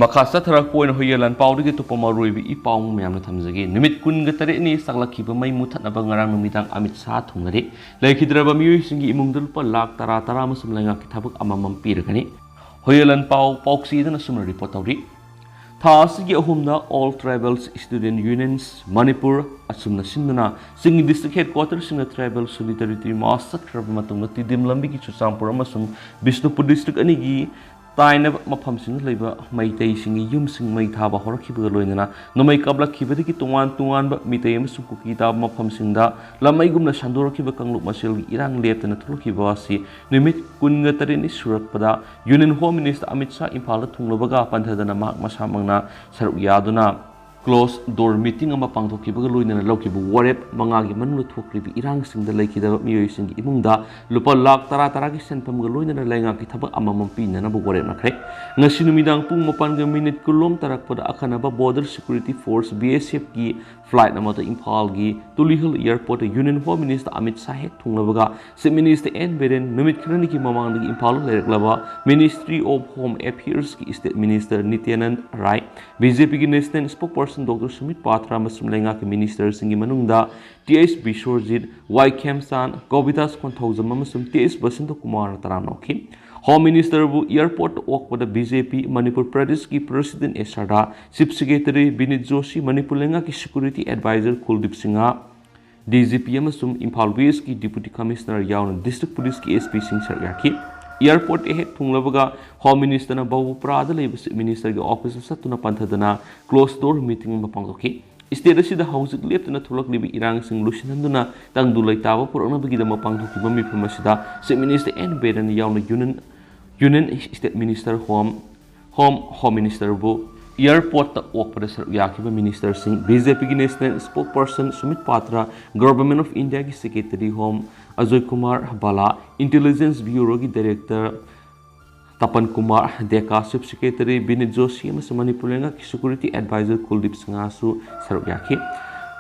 ꯃꯈꯥ ꯆꯠꯊꯔꯛꯄ ꯑꯣꯏꯅ ꯍꯨꯏꯌꯦꯟ ꯂꯥꯟꯄꯥꯎꯗꯒꯤ ꯑꯇꯣꯞꯄ ꯃꯔꯨꯑꯣꯏꯕ ꯏ ꯄꯥꯎ ꯃꯌꯥꯝꯅ ꯊꯝꯖꯒꯦ꯫ ꯅꯨꯃꯤꯠ ꯀꯨꯟꯒ ꯇꯔꯦꯠꯅꯤ ꯆꯥꯛꯂꯛꯈꯤꯕ ꯃꯩ ꯃꯨꯊꯠꯅꯕ ꯉꯔꯥꯡ ꯅꯨꯃꯤꯗꯥꯡ ꯑꯃꯤꯠ ꯁꯥꯍ ꯊꯨꯡꯅꯔꯤ꯫ ꯂꯩꯈꯤꯗ꯭ꯔꯕ ꯃꯤꯑꯣꯏꯁꯤꯡꯒꯤ ꯏꯃꯨꯡꯗ ꯂꯨꯄꯥ ꯂꯥꯈ ꯇꯔꯥ ꯇꯔꯥ ꯑꯃꯁꯨꯝ ꯂꯩꯉꯥꯛꯀꯤ ꯊꯕꯛ ꯑꯃꯃꯝ ꯄꯤꯔꯒꯅꯤ꯫ ꯍꯨꯏꯌꯦꯟ ꯂꯥꯟꯄꯥꯎ ꯄꯥꯎꯆꯦꯗꯅ ꯑꯁꯨꯝꯅ ꯔꯤꯄꯣꯔꯠ ꯇꯧꯔꯤ꯫ ꯊꯥ ꯑꯁꯤꯒꯤ ꯑꯍꯨꯝꯗ All Tribals Student Unions Manipur ꯑꯁꯨꯝꯅ ꯁꯤꯟꯗꯨꯅ ꯆꯤꯡꯒꯤ district headquarterꯁꯤꯡꯗ tribal solidarity march ꯆꯠꯈ꯭ꯔꯕ ꯃꯇꯨꯡꯗ ꯇꯤꯗꯤꯝ ꯂꯝꯕꯤꯒꯤ ꯆꯨꯔꯆꯥꯟꯄꯨꯔ ꯑꯃꯁꯨꯡ ꯕꯤꯁꯅꯨꯄꯨꯔ district ꯑꯅꯤꯒꯤ ꯇꯥꯏꯅꯕ ꯃꯐꯝꯁꯤꯡꯗ ꯂꯩꯕ ꯃꯩꯇꯩꯁꯤꯡꯒꯤ ꯌꯨꯝꯁꯤꯡ ꯃꯩ ꯊꯥꯕ ꯍꯧꯔꯛꯈꯤꯕꯒ ꯂꯣꯏꯅꯅ ꯅꯣꯡꯃꯩ ꯀꯥꯞꯂꯛꯈꯤꯕꯗꯒꯤ ꯇꯣꯉꯥꯟ ꯇꯣꯉꯥꯟꯕ ꯃꯤꯇꯩ ꯑꯃꯁꯨꯡ ꯀꯨꯀꯤ ꯇꯥꯕ ꯃꯐꯝꯁꯤꯡꯗ ꯂꯃꯩꯒꯨꯝꯅ ꯁꯟꯗꯣꯔꯛꯈꯤꯕ ꯀꯥꯡꯂꯨꯞ ꯃꯁꯦꯜꯒꯤ ꯏꯔꯥꯡ ꯂꯦꯞꯇꯅ ꯊꯣꯛꯂꯛꯈꯤꯕ ꯑꯁꯤ ꯅꯨꯃꯤꯠ ꯀꯨꯟꯒ ꯇꯔꯦꯠꯅꯤ ꯁꯨꯔꯛꯄꯗ Union Home Minister Amit Shah ꯏꯝꯐꯥꯜꯗ ꯊꯨꯡꯂꯕꯒ ꯄꯟꯊꯗꯅ ꯃꯍꯥꯛ ꯃꯁꯥꯃꯛꯅ ꯁꯔꯨꯛ ꯌꯥꯗꯨꯅ closed door meeting ꯑꯃ ꯄꯥꯡꯊꯣꯛꯈꯤꯕꯒ ꯂꯣꯏꯅꯅ ꯂꯧꯈꯤꯕ ꯋꯥꯔꯦꯞ ꯃꯉꯥꯒꯤ ꯃꯅꯨꯡꯗ ꯊꯣꯛꯈ꯭ꯔꯤꯕ ꯏꯔꯥꯡꯁꯤꯡꯗ ꯂꯩꯈꯤꯗꯕ ꯃꯤꯑꯣꯏꯁꯤꯡꯒꯤ ꯏꯃꯨꯡꯗ ꯂꯨꯄꯥ ꯂꯥꯈ ꯇꯔꯥ ꯇꯔꯥꯒꯤ ꯁꯦꯟꯐꯝꯒ ꯂꯣꯏꯅꯅ ꯂꯩꯉꯥꯛꯀꯤ ꯊꯕꯛ ꯑꯃꯃꯝ ꯄꯤꯅꯅꯕ ꯋꯥꯔꯦꯞꯅꯈ꯭ꯔꯦ꯫ ꯉꯁꯤ ꯅꯨꯃꯤꯗꯥꯡ ꯄꯨꯡ ꯃꯥꯄꯟꯒ ꯃꯤꯅꯤꯠ ꯀꯨꯟꯂꯣꯝ ꯇꯥꯔꯛꯄꯗ ꯑꯈꯟꯅꯕ Border Security Force, B S F ꯀꯤ flight ꯑꯃꯗ ꯏꯝꯐꯥꯜꯒꯤ Tulihal airportꯇ Union Home Minister Amit Shah ꯍꯦꯛ ꯊꯨꯡꯂꯕꯒ Chief Minister N ꯕꯤꯔꯦꯟ, ꯅꯨꯃꯤꯠ ꯈꯔꯅꯤꯒꯤ ꯃꯃꯥꯡꯗꯒꯤ ꯏꯝꯐꯥꯜꯗ ꯂꯩꯔꯛꯂꯕ Ministry of Home Affairsꯀꯤ State Minister ꯅꯤꯇ꯭ꯌꯥꯅꯟꯗ Rai, BJPꯒꯤ National Spokesperson Doctor Sumit ꯄꯥꯇ꯭ꯔ ꯑꯃꯁꯨꯡ ꯂꯩꯉꯥꯛꯀꯤ ministerꯁꯤꯡꯒꯤ ꯃꯅꯨꯡꯗ ꯇꯤ ꯑꯩꯆ ꯕꯤꯁ꯭ꯋꯔꯖꯤꯠ, ꯋꯥꯏ ꯈꯦꯝꯆꯥꯟ, ꯀꯣꯕꯤꯗꯥꯁ ꯀꯣꯟꯊꯧꯖꯝ ꯑꯃꯁꯨꯡ ꯇꯤ ꯑꯩꯆ ꯕꯁꯟꯇ ꯀꯨꯃꯥꯔꯅ ꯇꯔꯥꯝꯅ ꯑꯣꯛꯈꯤ꯫ ꯍꯣꯝ ꯃꯤꯅꯤꯁꯇꯔꯕꯨ ꯑꯦꯌꯔꯄꯣꯔꯠꯇ ꯑꯣꯛꯄꯗ ꯕꯤ ꯖꯦ ꯄꯤ ꯃꯅꯤꯄꯨꯔ ꯄ꯭ꯔꯗꯦꯁꯀꯤ ꯄ꯭ꯔꯁꯤꯗꯦꯟ ꯑꯦꯁ ꯁꯔꯗꯥ, ꯆꯤꯐ ꯁꯦꯀ꯭ꯔꯦꯇꯔꯤ ꯕꯤꯅꯤꯠ ꯖꯣꯁꯤ, ꯃꯅꯤꯄꯨꯔ ꯂꯩꯉꯥꯛꯀꯤ security adviser ꯀꯨꯜꯗꯤꯞ Singh, D G P ꯑꯃꯁꯨꯡ ꯏꯝꯐꯥꯜ ꯋꯦꯁꯀꯤ ꯗꯤꯄꯨꯇꯤ ꯀꯃꯤꯁꯅꯔ ꯌꯥꯎꯅ ꯗꯤꯁꯇ꯭ꯔꯤꯛ ꯄꯨꯂꯤꯁꯀꯤ ꯑꯦꯁ ꯄꯤꯁꯤꯡ ꯁꯔꯨꯛ ꯌꯥꯈꯤ꯫ ꯑꯦꯌꯔꯄꯣꯔꯠ ꯍꯦꯛ ꯊꯨꯡꯂꯕꯒ ꯍꯣꯝ ꯃꯤꯅꯤꯁꯇꯔꯅ ꯕꯥꯕꯨꯄꯨꯔꯥꯗ ꯂꯩꯕ ꯆꯤꯐ ꯃꯤꯅꯤꯁꯇꯔꯒꯤ ꯑꯣꯐꯤꯁꯇ ꯆꯠꯇꯨꯅ ꯄꯟꯊꯗꯅ ꯀ꯭ꯂꯣꯖ ꯗꯣꯔ ꯃꯤꯇꯤꯡ ꯑꯃ ꯄꯥꯡꯊꯣꯛꯈꯤ꯫ ꯁ꯭ꯇꯦꯠ ꯑꯁꯤꯗ ꯍꯧꯖꯤꯛ ꯂꯦꯞꯇꯅ ꯊꯣꯛꯂꯛꯂꯤꯕ ꯏꯔꯥꯡꯁꯤꯡ ꯂꯣꯏꯁꯤꯟꯍꯟꯗꯨꯅ ꯇꯪꯗꯨ ꯂꯩꯇꯥꯕ ꯄꯨꯔꯛꯅꯕꯒꯤꯗꯃꯛ ꯄꯥꯡꯊꯣꯛꯈꯤꯕ ꯃꯤꯐꯝ ꯑꯁꯤꯗ ꯆꯤꯐ ꯃꯤꯅꯤꯁꯇꯔ ꯑꯦꯟ ꯕꯤꯔꯦꯟ ꯌꯥꯎꯅ union, union state minister, home, home, home ꯃꯤꯅꯤꯁꯇꯔꯕꯨ ꯑꯦꯌꯔꯄꯣꯔꯠꯇ ꯑꯣꯛꯄꯗ ꯁꯔꯨꯛ ꯌꯥꯈꯤꯕ ꯃꯤꯅꯤꯁꯇꯔꯁꯤꯡ, ꯕꯤ ꯖꯦ ꯄꯤꯒꯤ national spokesperson Sumit Patra, government of ꯏꯟꯗꯤꯌꯥꯒꯤ secretary home Ajoy Kumar Bhalla, intelligence ꯕ꯭ꯌꯨꯔꯣꯒꯤ director Tapan Kumar Deka, chief secretary Vinit Joshi ꯑꯃꯁꯨꯡ ꯃꯅꯤꯄꯨꯔ ꯂꯩꯉꯥꯛꯀꯤ ꯁꯦꯀ꯭ꯌꯨꯔꯤꯇꯤ ꯑꯦꯗꯚꯥꯏꯖꯔ ꯀꯨꯜꯗꯤꯞ ꯁꯤꯡꯍꯁꯨ ꯁꯔꯨꯛ ꯌꯥꯈꯤ꯫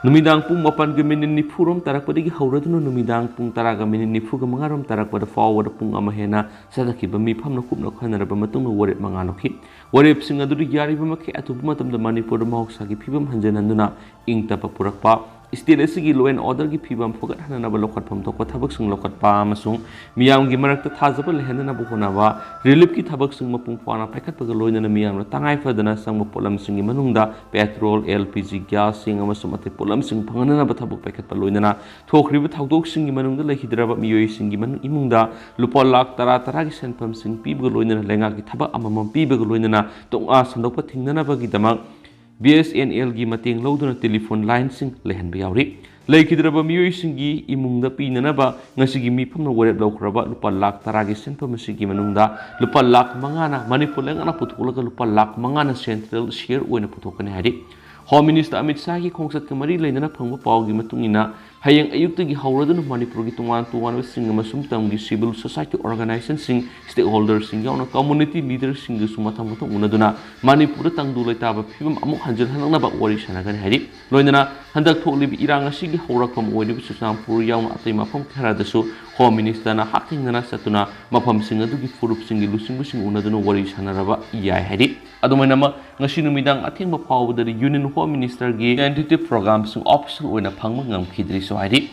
ꯅꯨꯃꯤꯗꯥꯡ ꯄꯨꯡ ꯃꯥꯄꯟꯒꯤ ꯃꯤꯅꯤꯠ ꯅꯤꯐꯨ ꯔꯣꯝ ꯇꯥꯔꯛꯄꯗꯒꯤ ꯍꯧꯔꯗꯨꯅ ꯅꯨꯃꯤꯗꯥꯡ ꯄꯨꯡ ꯇꯔꯥꯒ ꯃꯤꯅꯤꯠ ꯅꯤꯐꯨꯒ ꯃꯉꯥ ꯔꯣꯝ ꯇꯥꯔꯛꯄꯗ ꯐꯥꯎꯕꯗ ꯄꯨꯡ ꯑꯃ ꯍꯦꯟꯅ ꯆꯠꯊꯈꯤꯕ ꯃꯤꯐꯝꯅ ꯀꯨꯞꯅ ꯈꯟꯅꯔꯕ ꯃꯇꯨꯡꯗ ꯋꯥꯔꯦꯞ ꯃꯉꯥ ꯂꯧꯈꯤ꯫ ꯋꯥꯔꯦꯞꯁꯤꯡ ꯑꯗꯨꯗ ꯌꯥꯔꯤꯕ ꯃꯈꯩ ꯑꯊꯨꯕ ꯃꯇꯝꯗ ꯃꯅꯤꯄꯨꯔꯗ ꯃꯍꯧꯁꯥꯒꯤ ꯐꯤꯕꯝ ꯍꯟꯖꯤꯟꯍꯟꯗꯨꯅ ꯏꯪ ꯇꯞꯄ ꯄꯨꯔꯛꯄ, ꯁ꯭ꯇꯦꯠ ꯑꯁꯤꯒꯤ law and orderꯒꯤ ꯐꯤꯕꯝ ꯐꯒꯠꯍꯟꯅꯅꯕ ꯂꯧꯈꯠꯐꯝ ꯊꯣꯛꯄ ꯊꯕꯛꯁꯤꯡ ꯂꯧꯈꯠꯄ ꯑꯃꯁꯨꯡ ꯃꯤꯌꯥꯝꯒꯤ ꯃꯔꯛꯇ ꯊꯥꯖꯕ ꯂꯩꯍꯟꯅꯅꯕ ꯍꯣꯠꯅꯕ, reliefꯀꯤ ꯊꯕꯛꯁꯤꯡ ꯃꯄꯨꯡ ꯐꯥꯅ ꯄꯥꯏꯈꯠꯄꯒ ꯂꯣꯏꯅꯅ ꯃꯤꯌꯥꯝꯅ ꯇꯉꯥꯏ ꯐꯗꯅ ꯆꯪꯕ ꯄꯣꯠꯂꯝꯁꯤꯡꯒꯤ ꯃꯅꯨꯡꯗ petrol, L P G gas, ꯆꯦꯡ ꯑꯃꯁꯨꯡ ꯑꯇꯩ ꯄꯣꯠꯂꯝꯁꯤꯡ ꯐꯪꯍꯟꯅꯅꯕ ꯊꯕꯛ ꯄꯥꯏꯈꯠꯄ ꯂꯣꯏꯅꯅ ꯊꯣꯛꯈ꯭ꯔꯤꯕ ꯊꯧꯗꯣꯛꯁꯤꯡꯒꯤ ꯃꯅꯨꯡꯗ ꯂꯩꯈꯤꯗ꯭ꯔꯕ ꯃꯤꯑꯣꯏꯁꯤꯡꯒꯤ ꯃꯅꯨꯡ, ꯏꯃꯨꯡꯗ ꯂꯨꯄꯥ ꯂꯥꯈ ꯇꯔꯥ ꯇꯔꯥꯒꯤ ꯁꯦꯟꯐꯝꯁꯤꯡ ꯄꯤꯕꯒ ꯂꯣꯏꯅꯅ ꯂꯩꯉꯥꯛꯀꯤ ꯊꯕꯛ ꯑꯃꯃꯝ ꯄꯤꯕꯒ ꯂꯣꯏꯅꯅ ꯇꯣꯉꯥ ꯁꯟꯗꯣꯛꯄ ꯊꯤꯡꯅꯅꯕꯒꯤꯗꯃꯛ B S N Lꯒꯤ ꯃꯇꯦꯡ ꯂꯧꯗꯨꯅ telephone lineꯁꯤꯡ ꯂꯩꯍꯟꯕ ꯌꯥꯎꯔꯤ꯫ ꯂꯩꯈꯤꯗ꯭ꯔꯕ ꯃꯤꯑꯣꯏꯁꯤꯡꯒꯤ ꯏꯃꯨꯡꯗ ꯄꯤꯅꯅꯕ ꯉꯁꯤꯒꯤ ꯃꯤꯐꯝꯅ ꯋꯥꯔꯦꯞ ꯂꯧꯈ꯭ꯔꯕ ꯂꯨꯄꯥ ꯂꯥꯈ ꯇꯔꯥꯒꯤ ꯁꯦꯟꯐꯝ ꯑꯁꯤꯒꯤ ꯃꯅꯨꯡꯗ ꯂꯨꯄꯥ ꯂꯥꯈ ꯃꯉꯥꯅ ꯃꯅꯤꯄꯨꯔ ꯂꯩꯉꯥꯛꯅ ꯄꯨꯊꯣꯛꯂꯒ ꯂꯨꯄꯥ ꯂꯥꯈ ꯃꯉꯥꯅ central share ꯑꯣꯏꯅ ꯄꯨꯊꯣꯛꯀꯅꯤ ꯍꯥꯏꯔꯤ꯫ ꯍꯣꯝ ꯃꯤꯅꯤꯁꯇꯔ ꯑꯃꯤꯠ ꯁꯥꯍꯒꯤ ꯈꯣꯡꯆꯠꯀ ꯃꯔꯤ ꯂꯩꯅꯅ ꯐꯪꯕ ꯄꯥꯎꯒꯤ ꯃꯇꯨꯡ ꯏꯟꯅ, ꯍꯌꯦꯡ ꯑꯌꯨꯛꯇꯒꯤ ꯍꯧꯔꯗꯨꯅ ꯃꯅꯤꯄꯨꯔꯒꯤ ꯇꯣꯉꯥꯟ ꯇꯣꯉꯥꯟꯕ ꯁꯤꯡ ꯑꯃꯁꯨꯡ ꯇꯝꯒꯤ civil society organizationꯁꯤꯡ, stakeholderꯁꯤꯡ ꯌꯥꯎꯅ community leaderꯁꯤꯡꯒꯁꯨ ꯃꯊꯪ ꯃꯊꯪ ꯎꯅꯗꯨꯅ ꯃꯅꯤꯄꯨꯔꯗ ꯇꯪꯗꯨ ꯂꯩꯇꯥꯕ ꯐꯤꯕꯝ ꯑꯃꯨꯛ ꯍꯟꯖꯤꯜꯍꯟꯅꯕ ꯋꯥꯔꯤ ꯁꯥꯟꯅꯒꯅꯤ ꯍꯥꯏꯔꯤ꯫ ꯂꯣꯏꯅꯅ ꯍꯟꯗꯛ ꯊꯣꯛꯂꯤꯕ ꯏꯔꯥꯡ ꯑꯁꯤꯒꯤ ꯍꯧꯔꯛꯐꯝ ꯑꯣꯏꯔꯤꯕ ꯆꯨꯔꯆꯥꯟꯄꯨꯔ ꯌꯥꯎꯅ ꯑꯇꯩ ꯃꯐꯝ ꯈꯔꯗꯁꯨ ꯍꯣꯝ ꯃꯤꯅꯤꯁꯇꯔꯅ ꯍꯛꯊꯦꯡꯅꯅ ꯆꯠꯇꯨꯅ ꯃꯐꯝꯁꯤꯡ ꯑꯗꯨꯒꯤ ꯐꯨꯔꯨꯞꯁꯤꯡꯒꯤ ꯂꯨꯆꯤꯡꯕꯁꯤꯡ ꯎꯅꯗꯨꯅ ꯋꯥꯔꯤ ꯁꯥꯟꯅꯔꯕ ꯌꯥꯏ ꯍꯥꯏꯔꯤ꯫ ꯑꯗꯨꯃꯥꯏꯅꯃꯛ ꯉꯁꯤ ꯅꯨꯃꯤꯗꯥꯡ ꯑꯊꯦꯡꯕ ꯐꯥꯎꯕꯗꯗꯤ Union Home Ministerꯒꯤ tentative programꯁꯤꯡ official ꯑꯣꯏꯅ ꯐꯪꯕ ꯉꯝꯈꯤꯗ꯭ꯔꯤꯁꯨ ꯍꯥꯏꯔꯤ꯫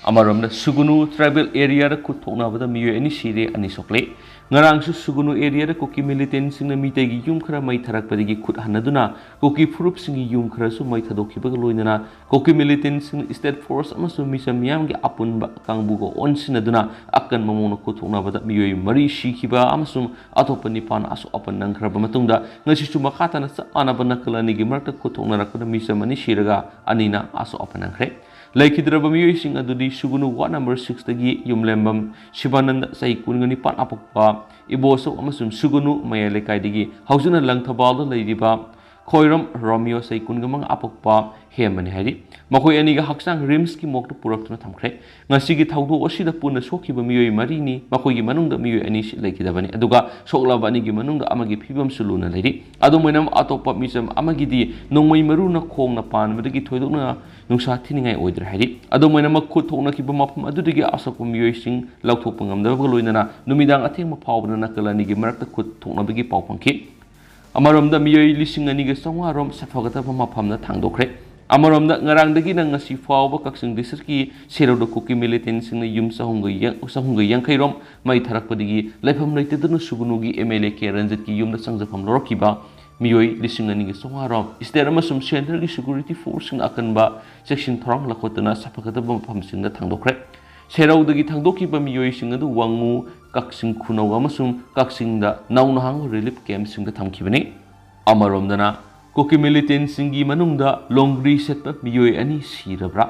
ꯑꯃꯔꯣꯝꯗ ꯁꯨꯒꯨꯅꯨ tribal areaꯗ ꯈꯨꯠ ꯊꯣꯛꯅꯕꯗ ꯃꯤꯑꯣꯏ ꯑꯅꯤ ꯁꯤꯔꯦ, ꯑꯅꯤ ꯁꯣꯛꯂꯦ꯫ ꯉꯔꯥꯡꯁꯨ ꯁꯨꯒꯨꯅꯨ areaꯗ ꯀꯨꯀꯤ militantꯁꯤꯡꯅ ꯃꯤꯇꯩꯒꯤ ꯌꯨꯝ ꯈꯔ ꯃꯩ ꯊꯥꯔꯛꯄꯗꯒꯤ ꯈꯨꯠ ꯍꯟꯅꯗꯨꯅ ꯀꯨꯀꯤ ꯐꯨꯔꯨꯞꯁꯤꯡꯒꯤ ꯌꯨꯝ ꯈꯔꯁꯨ ꯃꯩ ꯊꯥꯗꯣꯛꯈꯤꯕꯒ ꯂꯣꯏꯅꯅ ꯀꯨꯀꯤ militantꯁꯤꯡꯅ state force ꯑꯃꯁꯨꯡ ꯃꯤꯆꯝ ꯃꯤꯌꯥꯝꯒꯤ ꯑꯄꯨꯟꯕ ꯀꯥꯡꯕꯨꯒ ꯑꯣꯟꯁꯤꯟꯅꯗꯨꯅ ꯑꯀꯟꯕ ꯃꯑꯣꯡꯗ ꯈꯨꯠ ꯊꯣꯛꯅꯕꯗ ꯃꯤꯑꯣꯏ ꯃꯔꯤ ꯁꯤꯈꯤꯕ ꯑꯃꯁꯨꯡ ꯑꯇꯣꯞꯄ ꯅꯤꯄꯥꯟ ꯑꯁꯣꯛ ꯑꯄꯟ ꯅꯪꯈ꯭ꯔꯕ ꯃꯇꯨꯡꯗ ꯉꯁꯤꯁꯨ ꯃꯈꯥ ꯇꯥꯅ ꯆꯞ ꯃꯥꯟꯅꯕ ꯅꯥꯀꯜ ꯑꯅꯤꯒꯤ ꯃꯔꯛꯇ ꯈꯨꯠ ꯊꯣꯛꯅꯔꯛꯄꯗ ꯃꯤꯆꯝ ꯑꯅꯤ ꯁꯤꯔꯒ ꯑꯅꯤꯅ ꯑꯁꯣꯛ ꯑꯄꯟ ꯅꯪꯈ꯭ꯔꯦ꯫ ꯂꯩꯈꯤꯗ꯭ꯔꯕ ꯃꯤꯑꯣꯏꯁꯤꯡ ꯑꯗꯨꯗꯤ ꯁꯨꯒꯨꯅꯨ ward number sixꯇꯒꯤ ꯌꯨꯝꯂꯦꯝꯕꯝ ꯁꯤꯕꯥꯅꯟꯗ, ꯆꯍꯤ ꯀꯨꯟꯒ ꯅꯤꯄꯥꯟ, ꯑꯄꯣꯛꯄ ꯏꯕꯣꯆꯧ ꯑꯃꯁꯨꯡ ꯁꯨꯒꯨꯅꯨ ꯃꯌꯥꯏ ꯂꯩꯀꯥꯏꯗꯒꯤ ꯍꯧꯖꯤꯛꯅ ꯂꯪꯊꯕꯥꯜꯗ ꯂꯩꯔꯤꯕ ꯈꯣꯏꯔꯝ ꯔꯣꯃꯤꯌꯣ, ꯆꯍꯤ ꯀꯨꯟꯒ ꯃꯉꯥ, ꯑꯄꯣꯛꯄ ꯍꯦꯝꯕꯅꯤ ꯍꯥꯏꯔꯤ꯫ ꯃꯈꯣꯏ ꯑꯅꯤꯒꯤ ꯍꯛꯆꯥꯡ RIMSꯀꯤ morgueꯇ ꯄꯨꯔꯛꯇꯨꯅ ꯊꯝꯈ꯭ꯔꯦ꯫ ꯉꯁꯤꯒꯤ ꯊꯧꯗꯣꯛ ꯑꯁꯤꯗ ꯄꯨꯟꯅ ꯁꯣꯛꯈꯤꯕ ꯃꯤꯑꯣꯏ ꯃꯔꯤꯅꯤ꯫ ꯃꯈꯣꯏꯒꯤ ꯃꯅꯨꯡꯗ ꯃꯤꯑꯣꯏ ꯑꯅꯤ ꯂꯩꯈꯤꯗꯕꯅꯤ, ꯑꯗꯨꯒ ꯁꯣꯛꯂꯕ ꯑꯅꯤꯒꯤ ꯃꯅꯨꯡꯗ ꯑꯃꯒꯤ ꯐꯤꯕꯝꯁꯨ ꯂꯨꯅ ꯂꯩꯔꯤ꯫ ꯑꯗꯨꯝ ꯑꯣꯏꯅꯃꯛ, ꯑꯇꯣꯞꯄ ꯃꯤꯆꯝ ꯑꯃꯒꯤꯗꯤ ꯅꯣꯡꯃꯩ ꯃꯔꯨꯅ ꯈꯣꯡꯅ ꯄꯥꯟꯕꯗꯒꯤ ꯊꯣꯏꯗꯣꯛꯅ ꯅꯨꯡꯁꯥ ꯊꯤꯅꯤꯡꯉꯥꯏ ꯑꯣꯏꯗ꯭ꯔꯦ ꯍꯥꯏꯔꯤ꯫ ꯑꯗꯨꯝ ꯑꯣꯏꯅꯃꯛ, ꯈꯨꯠ ꯊꯣꯛꯅꯈꯤꯕ ꯃꯐꯝ ꯑꯗꯨꯗꯒꯤ ꯑꯁꯣꯛꯄ ꯃꯤꯑꯣꯏꯁꯤꯡ ꯂꯧꯊꯣꯛꯄ ꯉꯝꯗꯕꯒ ꯂꯣꯏꯅꯅ ꯅꯨꯃꯤꯗꯥꯡ ꯑꯊꯦꯡꯕ ꯐꯥꯎꯕꯗ ꯅꯥꯀꯜ ꯑꯅꯤꯒꯤ ꯃꯔꯛꯇ ꯈꯨꯠ ꯊꯣꯛꯅꯕꯒꯤ ꯄꯥꯎ ꯐꯪꯈꯤ꯫ ꯑꯃꯔꯣꯝꯗ, ꯃꯤꯑꯣꯏ ꯂꯤꯁꯤꯡ ꯑꯅꯤꯒ ꯆꯥꯝꯃꯉꯥ ꯔꯣꯝ ꯁꯥꯐꯒꯗꯕ ꯃꯐꯝꯗ ꯊꯥꯡꯗꯣꯛꯈ꯭ꯔꯦ꯫ ꯑꯃꯔꯣꯝꯗ, ꯉꯔꯥꯡꯗꯒꯤꯅ ꯉꯁꯤ ꯐꯥꯎꯕ ꯀꯛꯆꯤꯡ districtꯀꯤ ꯁꯦꯔꯧꯗ ꯀꯨꯀꯤ militantꯁꯤꯡꯅ ꯌꯨꯝ ꯆꯍꯨꯝꯒ ꯌꯥꯡ-, ꯆꯍꯨꯝꯒ ꯌꯥꯡꯈꯩ ꯔꯣꯝ ꯃꯩ ꯊꯥꯔꯛꯄꯗꯒꯤ ꯂꯩꯐꯝ ꯂꯩꯇꯗꯨꯅ ꯁꯨꯒꯨꯅꯨꯒꯤ MLA ꯀꯦ ꯔꯟꯖꯤꯠꯀꯤ ꯌꯨꯝꯗ ꯆꯪꯖꯐꯝ ꯂꯧꯔꯛꯈꯤꯕ ꯃꯤꯑꯣꯏ ꯂꯤꯁꯤꯡ ꯑꯅꯤꯒ ꯆꯥꯝꯃꯉꯥ ꯔꯣꯝ state ꯑꯃꯁꯨꯡ centreꯒꯤ security forceꯁꯤꯡꯅ ꯑꯀꯟꯕ ꯆꯦꯛꯁꯤꯟ ꯊꯧꯔꯥꯡ ꯂꯧꯈꯠꯇꯨꯅ ꯁꯥꯐꯒꯗꯕ ꯃꯐꯝꯁꯤꯡꯗ ꯊꯥꯡꯗꯣꯛꯈ꯭ꯔꯦ꯫ ꯁꯦꯔꯧꯗꯒꯤ ꯊꯥꯡꯗꯣꯛꯈꯤꯕ ꯃꯤꯑꯣꯏꯁꯤꯡ ꯑꯗꯨ ꯋꯥꯉꯨ, ꯀꯛꯆꯤꯡ ꯈꯨꯅꯧ ꯑꯃꯁꯨꯡ ꯀꯛꯆꯤꯡꯗ ꯅꯧꯅ ꯍꯥꯡꯕ relief campꯁꯤꯡꯗ ꯊꯝꯈꯤꯕꯅꯤ꯫ ꯑꯃꯔꯣꯝꯗꯅ, ꯀꯨꯀꯤ militantꯁꯤꯡꯒꯤ ꯃꯅꯨꯡꯗ ꯂꯣꯡꯒ꯭ꯔꯤ ꯁꯦꯠꯄ ꯃꯤꯑꯣꯏ ꯑꯅꯤ ꯁꯤꯔꯕ꯭ꯔꯥ?